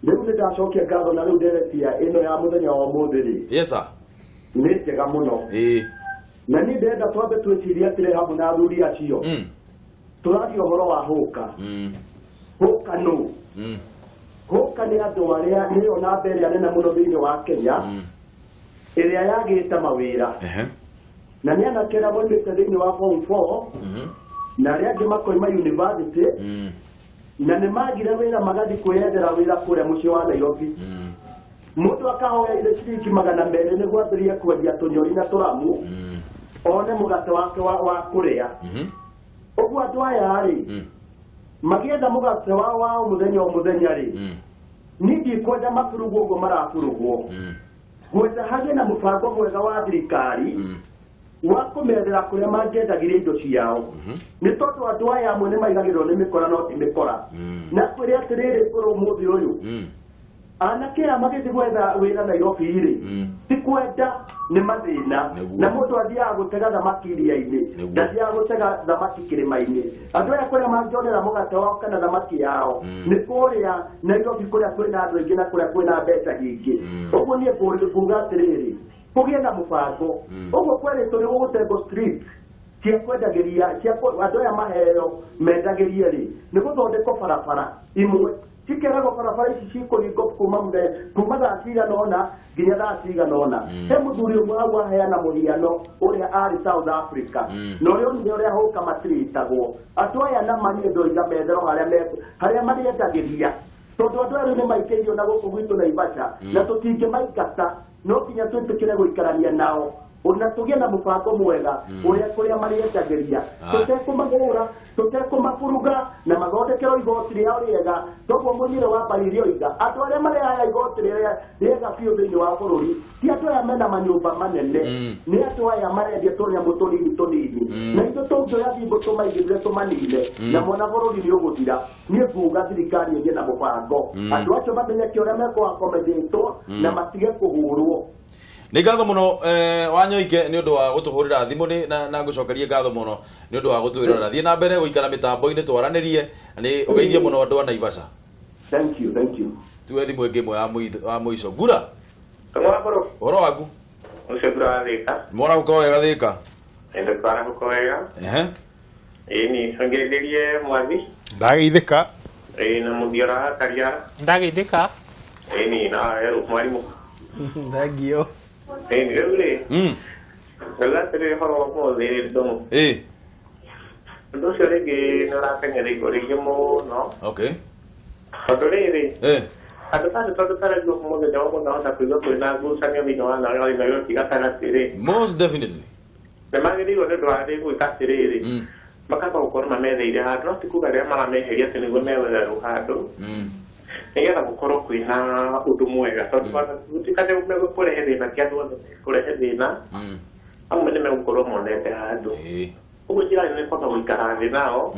H: Rĩu nĩndacokia ngatho na rĩu nderetia ĩno ya mũthenya wa ũmũthĩ rĩ.
A: Yes sir.
H: Nĩ njega mũno.
A: Ĩĩ.
H: Na niĩ ndĩrenda twambe twĩcirie atĩrĩ hamwe na athuri acio. Tũraria ũhoro wa hũka. Hũka nũ? Hũka nĩ andũ arĩa nĩyo namba ĩrĩa nene mũno thĩinĩ wa Kenya. Ĩrĩa yagĩte mawĩra. Na nĩ anake arĩa moimĩte thĩinĩ wa form 4 na arĩa angĩ makoima university na nĩ magire wĩra magathiĩ kwĩyethera wĩra kũrĩa mũciĩ wa Nairobi. Mũndũ akahoya ile ciringi 200 nĩguo ambĩrĩrie kwendia tũnyori na tũramu one mũgate wake wa kũrĩa. Ũguo andũ aya rĩ magĩetha mũgate wao wa o mũthenya o mũthenya rĩ, niĩ ndikwenda maburugwo ũguo maraburugwo. Gwetha hagĩe na mũbango mwega wa thirikari wa kũmethera kũrĩa mangĩendagĩria indo ciao. Nĩ tondũ andũ aya amwe nĩ maigagĩrĩrwo nĩ mĩkora no ti mĩkora. Na kwĩre atĩrĩrĩ kũrĩ ũmũthĩ ũyũ anake aya magĩthiĩ gwetha wĩra Nairobi rĩ, ti kwenda nĩ mathĩna. Na mũndũ athiaga gũtega thamaki iria-inĩ, ndathiaga gũtega thamaki kĩrĩma-inĩ. Andũ aya kũrĩa mangĩonera mũgate wao kana thamaki yao nĩ kũrĩa Nairobi kũrĩa kwĩna andũ aingĩ na kũrĩa kwĩna mbeca nyingĩ. Ũguo niĩ nguga atĩrĩrĩ, kũgĩe na mũbango. Ũguo kwerĩtwo nĩ gũgũtengwo street cia kwendagĩria cia andũ aya maheo mendagĩrie rĩ, nĩ gũthondekwo barabara imwe. Cikeragwo barabara ici cikũhingwo kuma thaa cigana ũna nginya thaa cigana ũna. He mũthuri ũmwe hau aheana mũhiano ũrĩa arĩ South Africa na ũrĩa onire ũrĩa hũka matiritagwo. Andũ aya nama niĩ ndoiga metherwo harĩa marĩendagĩria, tondũ andũ aya rĩu nĩ maikĩirio na gũkũ gwitũ Naivasha na tũtingĩmaingata, no nginya twĩtĩkĩre gũikarania nao na tũgĩe na mũbango mwega ũrĩa kũrĩa marĩendagĩria, tũtekũmahũra, tũtekũmaburuga na mathondekerwo igoti rĩao rĩega. Toguo mũnyĩre wa mbaririe oiga andũ arĩa marehaga igoti rĩega biũ thĩinĩ wa bũrũri ti andũ aya mena manyũmba manene, nĩ andũ aya marendia tũnyamũ tũnini tũnini, na ithuĩ tũngĩoya thimũ tũmaigĩrĩre tũmanine na mwana bũrũri nĩ ũgũthira. Niĩ nguga thirikari ĩgĩe na mũbango, andũ acio mamenye ũrĩa mekũakomendĩtwo na matige kũhũrwo.
A: Nĩ ngatho mũno Wanyoike nĩ ũndũ wa gũtũhũrĩra thimũ na ngũcokerie ngatho mũno nĩ ũndũ wa gũtwĩrorera. Thiĩ na mbere gũikara mĩtambo-inĩ twaranĩrie, nĩ ũgeithie mũno andũ a Naivasha.
H: Thank you, thank you.
A: Tuwe thimũ ĩngĩ ĩmwe ya mũico. Ngura, ũhoro waku?
I: Ũcio Ngura wa Thĩka.
A: Mwana gũkorwo wega Thĩka?
I: Ndĩtwara gũkorwo wega. Ĩni, ongererie Mwathi.
D: Ndageithĩka.
I: Ĩĩ, na Mũthiora wa Kariara.
F: Ndageithĩka.
I: Ĩni, na mwarimũ.
E: Thank you.
I: Ĩni, rĩu rĩ, ngauga atĩrĩrĩ ũhoro wa ũmũthĩ rĩ, Ndung'u. Ũndũ ũcio rĩngĩ nĩ ũrakenia igũrũ rĩngĩ mũno.
A: Okay.
I: Tondũ rĩrĩ, andũ tandũ tondũ tarĩu mũthenya wa ũmũthĩ ahota kũigua kwĩna ngucanio thĩinĩ wa Nairobi gatagatĩ rĩ.
A: Most definitely.
I: Nĩ magĩrĩirwo nĩ ũndũ wa gwĩka atĩrĩrĩ, makamba gũkorwo mametheire handũ, no ti kuga rĩrĩa marameheria atĩ nĩguo megwetherwo handũ, nĩgetha gũkorwo kwĩna ũndũ mwega, tondũ gũtuĩka nĩ megũkũrehe thĩna, ti andũ othe mekũrehe thĩna, amwe nĩ megũkorwo monete handũ. Ũguo njĩra nĩ kwamba gũikara thĩ nao,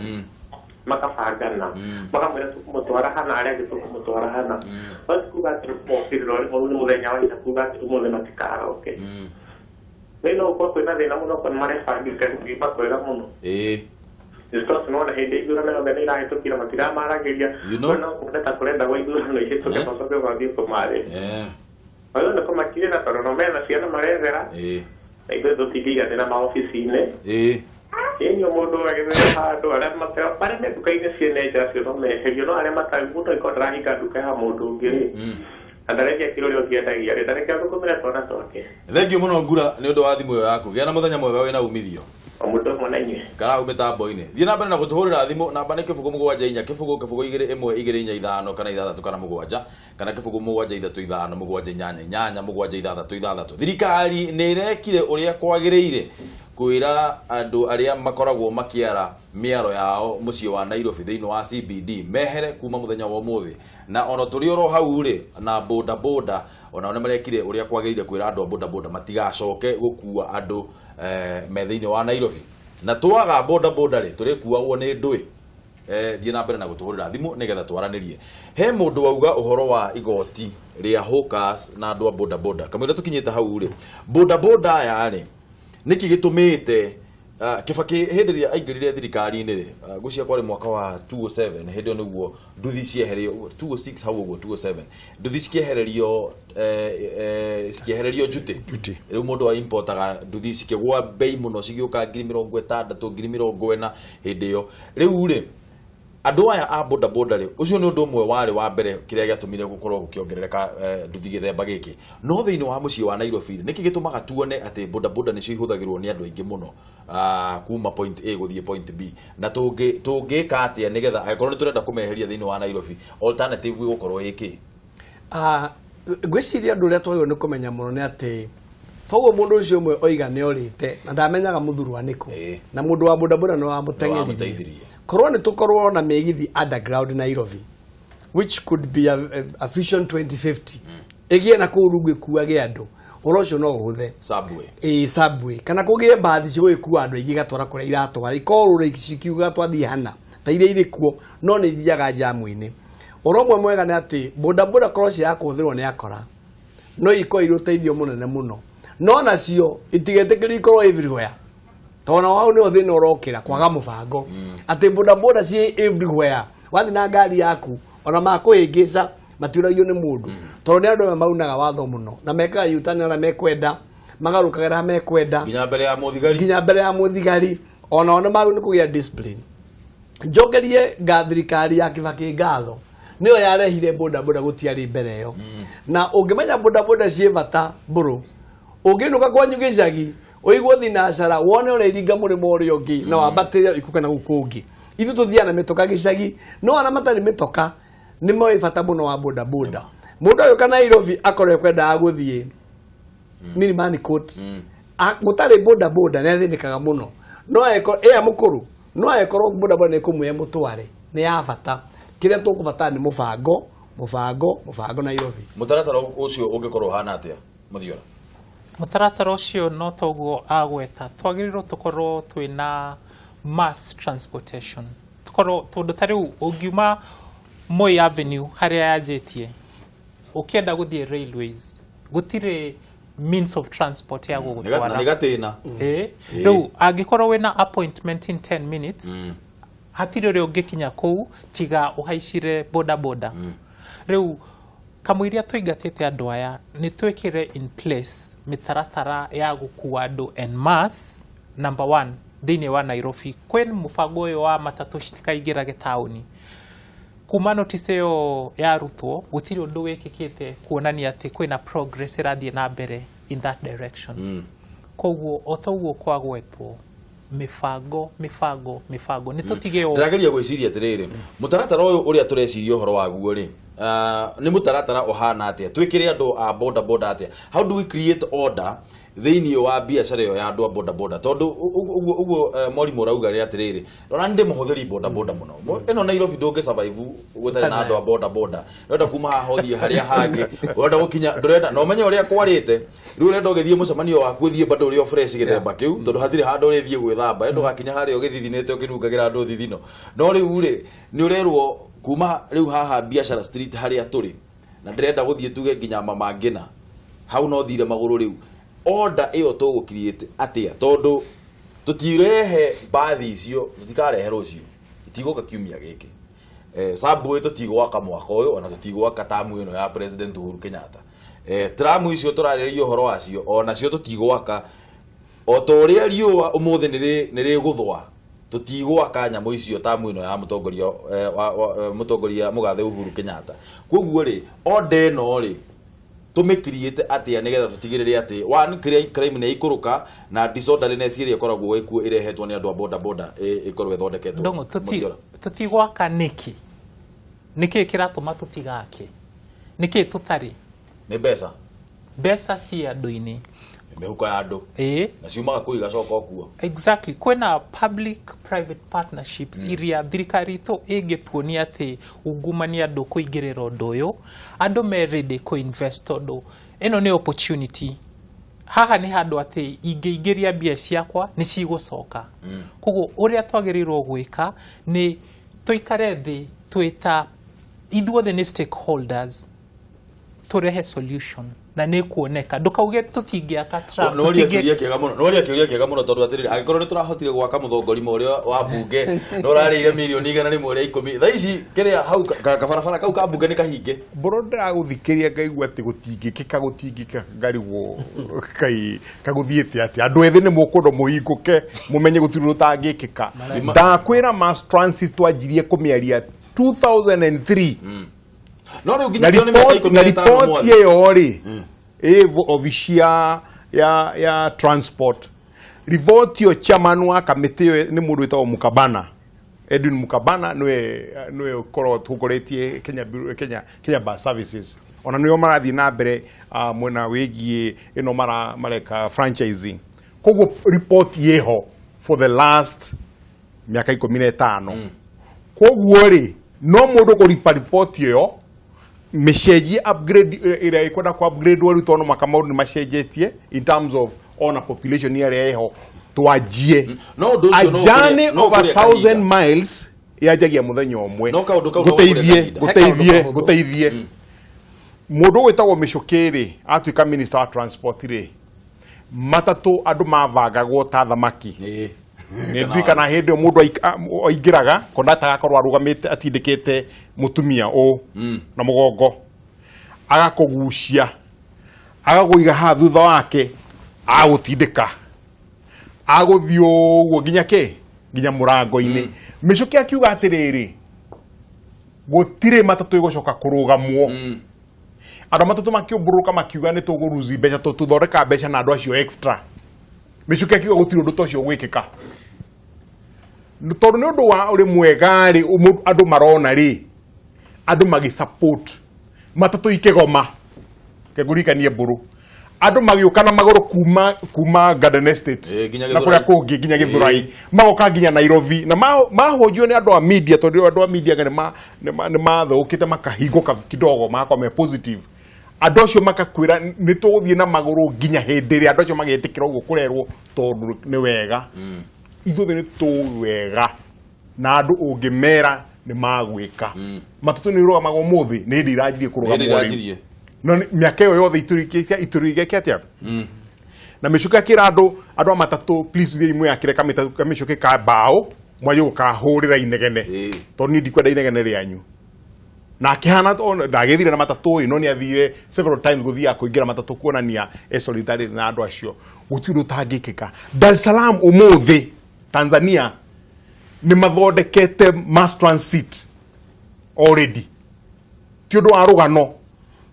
I: makabangana, makamwĩra tũkũmũtwara hana, arĩa angĩ tũkũmũtwara hana. No ti kuga atĩ mokĩrĩra o rĩmwe nĩ mũthenya wa ira kuga atĩ ũmũthĩ matikaroke. Nĩ no gũkorwo kwĩna thĩna mũno okorwo nĩ marebangĩte gũthiĩ makwega mũno. Because nĩwona hĩndĩ ya ithurano yothe nĩ irahĩtũkire matiramaragĩria, no kuona ta kũrendagwo ithurano ihĩtũke macoke mathiĩ kũmarĩria. Magĩrĩirwo nĩ kũmakirĩra tondũ no mena ciana marethera, na ithuĩ tũtingĩiganĩra maobici-inĩ. Ĩni o mũndũ agĩthera handũ arĩa marĩa me nduka-inĩ ciene nja acio no meherio, no arĩa matarĩ, mũndũ angĩkorwo ndarahinga nduka ya mũndũ ũngĩ rĩ, na ndarendia kĩrĩa ũrĩa ũngĩ endagia rĩ, ndareke athũkũmĩre twana twake.
A: Thank you mũno Ngura nĩ ũndũ wa thimũ ĩyo yaku. Gĩa na mũthenya mwega wĩna umithio.
I: O mũndũ ũmwe na inyuĩ.
A: Karau mĩtambo-inĩ. Thiĩ na mbere na gũtũhũrĩra thimũ, namba nĩ 0 7 4 0 0 2 1 2 4 5 kana 6 kana 7 kana 0 7 3 5 7 8 8 7 6 6. Thirikari nĩ ĩrekire ũrĩa kwagĩrĩire Kwĩra andũ arĩa makoragwo makĩara mĩaro yao mũciĩ wa Nairobi thĩinĩ wa CBD mehere kuma mũthenya wa ũmũthĩ. Na ona tũrĩ oro hau rĩ na boda boda ona nĩ marekire ũrĩa kwagĩrĩire kwĩra andũ a boda boda matigacoke gũkua andũ me thĩinĩ wa Nairobi. Na twaga boda boda rĩ tũrĩkuagwo nĩ ndũĩ. Thiĩ na mbere na gũtũhũrĩra thimũ nĩgetha twaranĩrie. He mũndũ wauga ũhoro wa igoti rĩa hawkers na andũ a boda boda. Kamũira tũkinyĩte hau rĩ, boda boda aya rĩ nĩkĩ gĩtũmĩte Kibaki hĩndĩ ĩrĩa aingĩrire thirikari-inĩ rĩ, ngwĩciria kwarĩ mwaka wa 2007 hĩndĩ ĩyo nĩguo nduthi ciehererio 2006 hau ũguo 2007 nduthi cikĩehererio cikĩehererio duty. Rĩu mũndũ wa importaga nduthi cikĩgũa bei mũno cigĩũka 60,000 40,000 hĩndĩ ĩyo. Rĩu rĩ andũ aya a boda boda rĩ ũcio nĩ ũndũ ũmwe warĩ wa mbere kĩrĩa gĩatũmire gũkorwo gũkĩongerereka nduthi gĩthemba gĩkĩ. No thĩinĩ wa mũciĩ wa Nairobi nĩkĩ gĩtũmaga tuone atĩ boda boda nĩcio ihũthagĩrwo nĩ andũ aingĩ mũno kuma point A gũthiĩ point B, na tũngĩka atĩa nĩgetha angĩkorwo nĩ tũrenda kũmeheria thĩinĩ wa Nairobi alternative ĩgũkorwo ĩkĩ?
E: Ngwĩciria ũndũ ũrĩa twagĩrĩirwo nĩ kũmenya mũno nĩ atĩ toguo mũndũ ũcio ũmwe oiga nĩ orĩte na ndamenyaga mũthurwa nĩkũ na mũndũ wa boda boda nĩ wamũteng'eririe. Korwo nĩ tũkorwo na mĩgithi underground Nairobi which could be a vision 2050 ĩgĩe na kũu rungu ĩkuage andũ ũhoro ũcio no ũhũthe.
A: Subway.
E: Subway kana kũgĩe mbathi cigũgĩkua andũ aingĩ igatwara kũrĩa iratwara ikorũra cikiuga twathiĩ hana ta iria irĩ kuo no nĩ ithiaga jamu-inĩ. Ũhoro ũmwe mwega nĩ atĩ boda boda korwo cirakũhũthĩrwo nĩ akora no ikorwo irĩ ũteithio mũnene mũno, no nacio itigetĩkĩrio ikorwo everywhere tondũ na hau nĩho thĩna ũrokĩra kwaga mũbango atĩ boda boda ciĩ everywhere. Wathiĩ na ngari yaku ona makũhĩngĩca matiũragio nĩ mũndũ tondũ nĩ andũ amwe maunaga watho mũno na mekaga U-turn arĩa mekwenda magarũkagĩra mekwenda
A: nginya mbere ya mũthigari,
E: nginya mbere ya mũthigari. Ona o nĩ magĩrĩirwo nĩ kũgĩa discipline. Njokerie nga thirikari ya Kibaki ngatho nĩyo yarehire boda boda gũtiarĩ mbere ĩyo. Na ũngĩmenya boda boda ciĩ bata mbũrũ ũngĩinũka kwanyu gĩcagi ũigue thinacara wone ũrĩa iringa mũrĩmo ũrĩa ũngĩ na wambatĩre ikũka na gũkũ ũngĩ. Ithuĩ tũthiaga na mĩtoka gĩcagi no arĩa matarĩ mĩtoka nĩ moĩ bata mũno wa boda boda. Mũndũ agĩũka Nairobi akorwo ekwendaga gũthiĩ Milimani Court gũtarĩ boda boda nĩ athĩnĩkaga mũno no ĩa mũkũrũ no angĩkorwo boda boda nĩ ĩkũmwĩra mũtware nĩ ya bata. Kĩrĩa tũkũbatara nĩ mũbango mũbango mũbango Nairobi.
A: Mũtaratara ũcio ũngĩkorwo ũhana atĩa Mũthiora?
F: Mũtaratara ũcio no toguo agweta twagĩrĩirwo tũkorwo twĩna mass transportation tũkorwo tondũ ta rĩu ũngiuma Moi Avenue harĩa yanjĩtie ũkĩenda gũthiĩ railways gũtirĩ means of transport ya gũgũtwara
A: nĩ gatĩna.
F: Rĩu angĩkorwo wĩna appointment in 10 minutes hatirĩ ũrĩa ũngĩkinya kũu tiga ũhaicire boda boda. Rĩu kamũiria tũingatĩte andũ aya nĩ twĩkĩre in place mĩtaratara ya gũkua andũ en masse number 1 thĩinĩ wa Nairobi. Kwĩ mũbango ũyũ wa matatũ citikaingĩrage taũni. Kuma notice ĩyo yarutwo gũtirĩ ũndũ wĩkĩkĩte kuonania atĩ kwĩna progress ĩrathiĩ na mbere in that direction. Koguo o toguo kwagwetwo mĩbango mĩbango mĩbango nĩ tũtige ũũ.
A: Ndĩrageria gwĩciria atĩrĩrĩ mũtaratara ũyũ ũrĩa tũreciria ũhoro waguo rĩ nĩ mũtaratara ũhana atĩa twĩkĩre andũ a boda boda atĩa? How do we create order thĩinĩ wa biacara ĩyo ya andũ a boda boda? Tondũ ũguo mwarimũ ũrauga rĩ atĩrĩrĩ ona nĩ ndĩmũhũthĩri boda boda mũno ĩno Nairobi ndũngĩ survive gũtarĩ na andũ a boda boda. Ũrenda kuma haha ũthiĩ harĩa hangĩ ũrenda gũkinya ndũrenda na ũmenye ũrĩa kwarĩte rĩu ũrenda ũgĩthiĩ mũcemanio waku ũthiĩ bado ũrĩ o fresh gĩthemba kĩu tondũ hatirĩ handũ ũrĩthiĩ gwĩthamba ndũgakinya harĩa ũgĩthithinĩte ũkĩnungagĩra andũ thithino. No rĩu rĩ nĩ ũrerwo kuma rĩu haha biacara street harĩa tũrĩ na ndĩrenda gũthiĩ tuge nginya Mama Ngina hau no thire magũrũ rĩu order ĩyo tũgũ create atĩa tondũ tũtirehe mbathi icio tũtikarehe rũciũ itigũka kiumia gĩkĩ subway tũtigwaka mwaka ũyũ ona tũtigwaka tamu ĩno ya President Uhuru Kenyatta tramu icio tũrarĩrĩria ũhoro wacio ona cio tũtigwaka o ta ũrĩa riũa ũmũthĩ nĩ rĩgũthũa tũtigwaka nyamũ icio tamu ĩno ya mũtongoria mũtongoria mũgathe Uhuru Kenyatta. Koguo rĩ order ĩno rĩ tũmĩkiriĩte atĩa nĩgetha tũtigĩrĩre atĩ one crime nĩ ikũrũka na disorderliness ĩrĩa ĩkoragwo ĩkuo ĩrehetwo nĩ andũ a boda boda ĩkorwo ĩthondeketwo.
F: Ndongo tũtigwaka nĩkĩ? Nĩkĩ kĩratũma tũtigake? Nĩkĩ tũtarĩ?
A: Nĩ mbeca.
F: Mbeca ci andũ-inĩ.
A: Mĩhuko ya andũ. Na ciumaga kũu igacoka kuo.
F: Exactly. Kwĩna public private partnerships iria thirikari itũ ĩngĩtuonia atĩ ungumania ndũkũingĩrĩra ũndũ ũyũ, andũ me ready kũ-invest tondũ ĩno nĩ opportunity. Haha nĩ handũ atĩ ingĩingĩria mbia ciakwa nĩ cigũcoka. Koguo ũrĩa twagĩrĩirwo gwĩka nĩ tũikare thĩ twĩta ithuothe nĩ stakeholders, tũrehe solution na nĩ kuoneka. Ndũkauge tũtingĩaka tram.
A: Noria kĩũria kĩega mũno, noria kĩũria kĩega mũno tondũ atĩrĩrĩ, angĩkorwo nĩ tũrahotire gwaka mũthongorima ũrĩa wa mbunge na ũrarĩire mirioni 110, thaa ici kĩrĩa hau kabarabara kau ka mbunge nĩ kahinge.
D: Mbũrũ ndĩragũthikĩria ngaigua atĩ gũtingĩkĩka ngarigwo kai kagũthiĩte atĩa. Andũ ethĩ nĩ mũkwenda mũhingũke mũmenye gũtirĩ ũtangĩkĩka. Ndakwĩra mass transit twanjirie kũmĩaria 2003.
A: No rĩu nginya nĩ mĩaka 15
D: mwathi. Ĩyo rĩ ĩ obici ya transport riboti ĩyo chairman wa kamĩtĩ ĩyo nĩ mũndũ wĩtagwo Mukabana, Edwin Mukabana, nĩwe ũkoragwo tũkoretie Kenya Bus Services, ona nĩo marathiĩ na mbere mwena wĩgiĩ ĩno mareka franchising. Koguo report ĩho for the last mĩaka 15. Koguo rĩ no mũndũ kũripa report ĩyo mĩcenjie upgrade ĩrĩa ĩkwenda ku upgrade rĩu tondũ maka maũndũ nĩ macenjetie in terms of ona population ĩrĩa ĩho twanjie.
A: No ũndũ ũcio
D: no journey over 1000 miles yanjagia mũthenya ũmwe. Gũteithie mũndũ wĩtagwo Mĩchũkĩ rĩ atuĩka minister wa transport rĩ, matatũ andũ mavangagwo ta thamaki. Nĩ kana hĩndĩ ĩyo mũndũ aingĩraga kondakta agakorwo arũgamĩte atindĩkĩte mũtumia ũ na mũgongo, agakũgucia agakũiga haha thutha wake, agũtindĩka agũthiĩ ũguo nginya kĩ nginya mũrango-inĩ. Mĩchũkĩ akiuga atĩrĩrĩ, gũtirĩ matatũ ĩgũcoka kũrũgamwo. Andũ matatũ makĩũmbũrũka makiuga nĩ tũgũruzi mbeca, tũthondeka mbeca na andũ acio extra. Mĩchũkĩ akiuga gũtirĩ ũndũ ta ũcio gwĩkĩka tondũ nĩ ũndũ wa ũrĩ mwega rĩ andũ marona rĩ, andũ magĩ support matatũ ikĩgoma kegũrikanie mbũrũ, andũ magĩũka na magũrũ kuma Garden Estate na kũrĩa kũngĩ nginya Gĩthũrai, magoka nginya Nairobi, na mahũnjio nĩ andũ a media tondũ andũ a media nĩ mathũkĩte makahingũka kidogo magakorwo me positive. Andũ acio makakwĩra nĩ tũgũthiĩ na magũrũ nginya hĩndĩ ĩrĩa andũ acio magetĩkĩra ũguo kũrerwo tondũ nĩ wega. Ithuothe nĩ tũĩ wega na andũ ũngĩmera nĩ magwĩka. Matatũ nĩ irũgamagwo ũmũthĩ, nĩ hĩndĩ iranjirie kũrũgamwo rĩu. No mĩaka ĩyo yothe itũrĩkĩte atĩa? Na Mĩchũkĩ akĩra andũ a matatũ please thiĩi mwĩakĩre kamĩcũkĩ ka mbaũ mwanjie gũkahũrĩra inegene tondũ niĩ ndikwenda inegene rĩanyu. Na akĩhana ndagĩthire na matatũ ĩ, no nĩ athire several times gũthiaga kũingĩra matatũ kuonania e solidarity na andũ acio. Gũtirĩ ũndũ ũtangĩkĩka. Dar es Salaam ũmũthĩ Tanzania nĩ mathondekete mass transit already, ti ũndũ wa rũgano,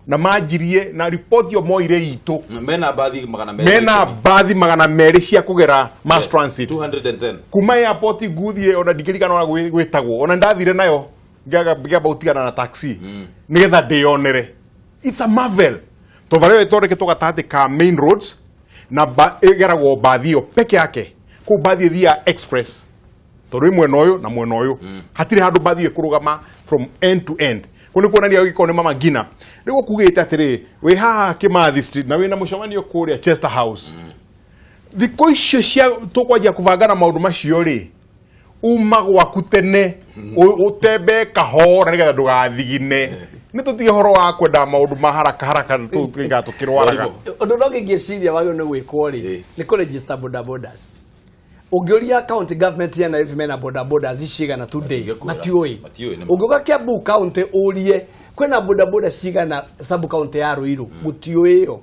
D: na manjirie na report yo moire itũ
A: mena bathi 200,
D: mena bathi 200 cia kũgera mass transit
A: 210
D: kuma airport nguthie ona ndingĩririkana ona gwĩtagwo, ona ndathire nayo ngĩamba gũtigana na taxi nĩgetha ndĩyonere. It's a marvel tondũ barĩa ĩthondeketwo gatagatĩ ka main roads na ĩgeragwo bathi ĩyo peke yake. Kũu bathi ĩthiaga express tondũ ĩ mwena ũyũ na mwena ũyũ, hatirĩ handũ bathi ĩkũrũgama from end to end. Kũu nĩ kuonania gĩkorwo nĩ mama ngina. Rĩu ũkugĩte atĩrĩ, wĩ haha Kimathi Street na wĩna mũcemanio kũrĩa Chester House. Thikũ icio cia tũkwanjia kũbangana maũndũ macio rĩ, uma gwaku tene ũtembe kahora nĩgetha ndũgathigine. Nĩ tũtige ũhoro wa kwenda maũndũ ma haraka haraka tũtigaga tũkĩrwaraga.
E: Ũndũ ũrĩa ũngĩ ngĩciria wagĩrĩirwo nĩ gwĩkwo rĩ, nĩ kũ-register boda bodas. Ũngĩũria county government ya Nairobi mena boda bodas cigana today, matiũĩ. Ũngĩũka Kiambu county ũrie kwĩna boda boda cigana sub county ya Ruiru, gũtiũĩ ĩyo.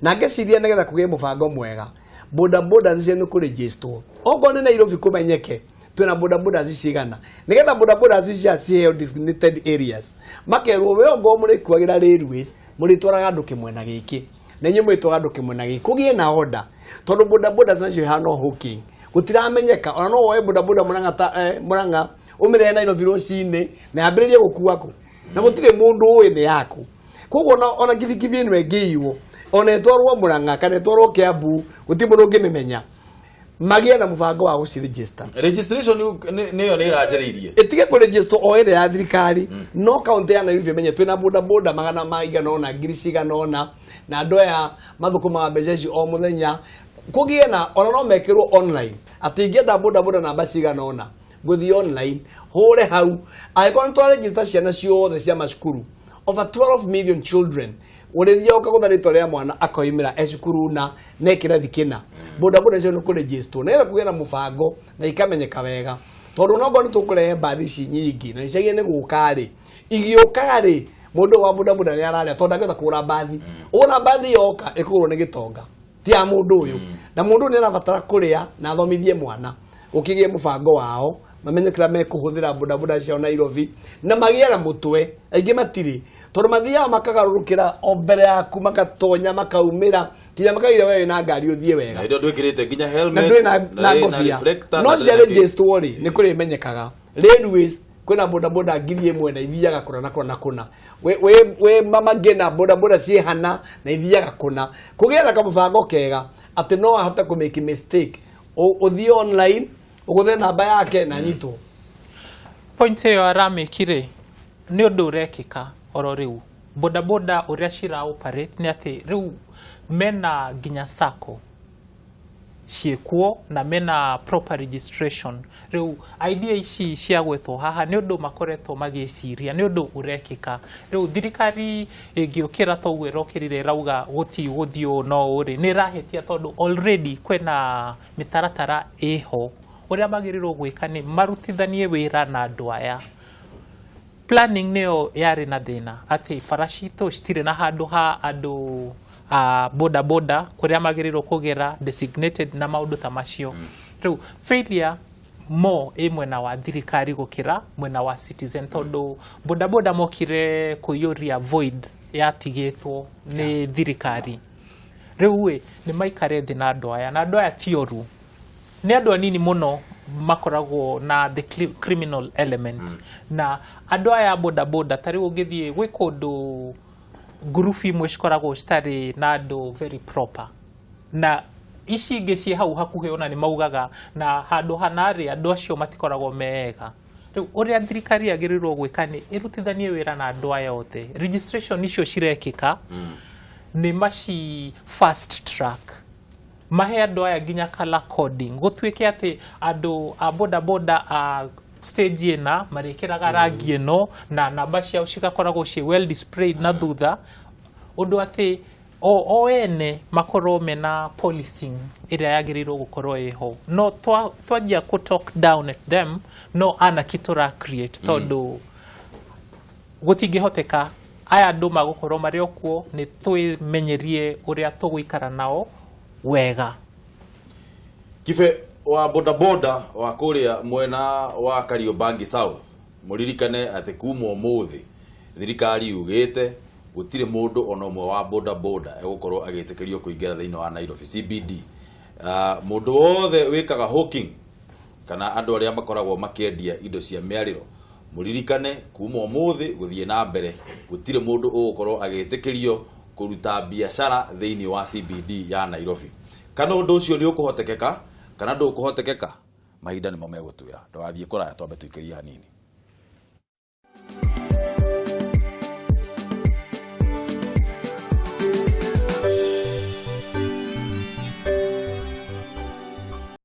E: Na ngĩciria nĩgetha kũgĩe mũbango mwega, boda bodas cio nĩ kũregisterwo. Okorwo nĩ Nairobi kũmenyeke twĩna boda bodas cigana, nĩgetha boda bodas cia ciheo designated areas, makerwo we ongorwo mũrĩkuagĩra railways mũrĩtwaraga andũ kĩmwena gĩkĩ na inyuĩ mũrĩtwaraga andũ kĩmwena gĩkĩ, kũgĩe na order tondũ boda bodas nacio ihana hawking, gũtiramenyeka. Ona no woe boda boda Murang'a ũmĩrehe Nairobi rũcinĩ na yambĩrĩrie gũkua kũ, na gũtirĩ mũndũ ũĩ nĩ yaku. Koguo ona kibikibi ĩno ĩngĩiywo Ona ĩtwarwo Murang'a kana ĩtwarwo Kiambu gũtirĩ mũndũ ũngĩmĩmenya. Magĩe na mũbango wa gũciregister.
A: Registration nĩyo nĩ ĩranjĩrĩirie.
E: Ĩtige kũregister o ĩrĩa ya thirikari, no kaunti ya Nairobi ĩmenye twĩna boda boda magana maigana ũna, ngiri cigana ũna, na andũ aya mathũkũmaga mbeca ici o mũthenya. Kũgĩe na ona no mekĩrwo online atĩ ingĩenda boda boda namba cigana ũna, ngũthiĩ online hũre hau. Angĩkorwo nĩ twaregister ciana ciothe cia macukuru, over 12 million children, ũrĩthia ũkagũtha rĩtwa rĩa mwana akoimĩra e cukuru na ne kĩrathi kĩna, boda boda icio nĩ kũregistwo nĩgetha kũgĩe na mũbango na ikamenyeka wega, tondũ no ngorwo nĩ tũkũrehe mbathi ici nyingĩ na icagi nĩ gũka rĩ, igĩũka rĩ, mũndũ wa boda boda nĩ ararĩa tondũ ndangĩhota kũgũra mbathi. Ũgũra mbathi yoka ĩkũgũrwo nĩ gĩtonga, ti ya mũndũ ũyũ, na mũndũ ũyũ nĩ arabatara kũrĩa na athomithie mwana. Ũkĩgĩe mũbango wao, mamenye kĩrĩa mekũhũthĩra boda boda ciao Nairobi, na magĩe na mũtwe. Aingĩ matirĩ, tondũ mathiaga makagarũrũkĩra o mbere yaku, makatonya makaumĩra nginya makagira we wĩna ngari ũthiĩ wega.
A: Na hĩndĩ ĩyo ndwĩkĩrĩte nginya helmet,
E: na ndũrĩ na ngobia, no cia registerwo rĩ, nĩ kũrĩmenyekaga. Railways kwĩna boda boda 1000 na ithiaga kũna na kũna na kũna. We mama ngĩna boda boda ciĩ hana na ithiaga kũna. Kũgĩe na kamũbango kega atĩ no ahote kũ make mistake, ũthiĩ online ũgũthe namba yake na nyitwo.
F: Point ĩyo aramĩkire nĩ ũndũ ũrekĩka oro rĩu. Boda boda ũrĩa cira operate nĩ atĩ rĩu mena nginya sacco ciĩkuo na mena proper registration. Rĩu idea ici cia gwetwo haha nĩ ũndũ makoretwo magĩciria, nĩ ũndũ ũrekĩka. Rĩu thirikari ĩngĩũkĩra ta ũguo ĩrokĩrire ĩrauga gũtigũthiĩ ũũ no ũũ rĩ, nĩ ĩrahĩtia tondũ already kwĩna mĩtaratara ĩho. Ũrĩa magĩrĩirwo gwĩka nĩ marutithanie wĩra na andũ aya. Planning nĩyo yarĩ na thĩna atĩ bara citũ citirĩ na handũ ha andũ a boda boda kũrĩa magĩrĩirwo kũgera designated na maũndũ ta macio. Rĩu failure mo ĩ mwena wa thirikari gũkĩra mwena wa citizen, tondũ boda boda mokire kũiyũria void yatigĩtwo nĩ thirikari. Rĩu ĩ nĩ maikare thĩ na andũ aya, na andũ aya ti oru, nĩ andũ anini mũno makoragwo na the criminal element. Na andũ aya boda boda ta rĩu ũngĩthiĩ gwĩ kũndũ ngurubu imwe cikoragwo citarĩ na andũ very proper, na ici ingĩ ciĩ hau hakuhĩ ona nĩ maugaga na handũ hanarĩ andũ acio matikoragwo mega. Rĩu ũrĩa thirikari yagĩrĩirwo gwĩka nĩ ĩrutithanie wĩra na andũ aya othe. Registration icio cirekĩka nĩ maci fast track, mahe andũ aya nginya color coding, gũtuĩke atĩ andũ a boda boda a stage ĩna marĩkĩraga rangi ĩno na namba ciao cigakoragwo ciĩ well displayed na thutha, ũndũ atĩ o ene makorwo mena policing ĩrĩa yagĩrĩirwo gũkorwo ĩho. No twanjia kũ talk down at them, no anarchy tũra create, tondũ gũtingĩhoteka. Aya andũ magũkorwo marĩ o kuo, nĩ twĩmenyerie ũrĩa tũgũikara nao wega.
A: Kibe wa boda boda wa kũrĩa mwena wa Kariobangi South, mũririkane atĩ kuma ũmũthĩ thirikari yugĩte gũtirĩ mũndũ ona ũmwe wa boda boda egũkorwo agĩtĩkĩrio kũingĩra thĩinĩ wa Nairobi CBD. Mũndũ wothe wĩkaga hawking kana andũ arĩa makoragwo makĩendia indo cia mĩarĩro, mũririkane kuma ũmũthĩ gũthiĩ na mbere gũtirĩ mũndũ ũgũkorwo agĩtĩkĩrio kũruta biacara thĩinĩ wa CBD ya Nairobi. Kana ũndũ ũcio nĩ ũkũhotekeka kana ndũkũhotekeka, mahinda nĩmo megũtwĩra. Ndũgathiĩ kũraya, twambe tũikĩrie hanini.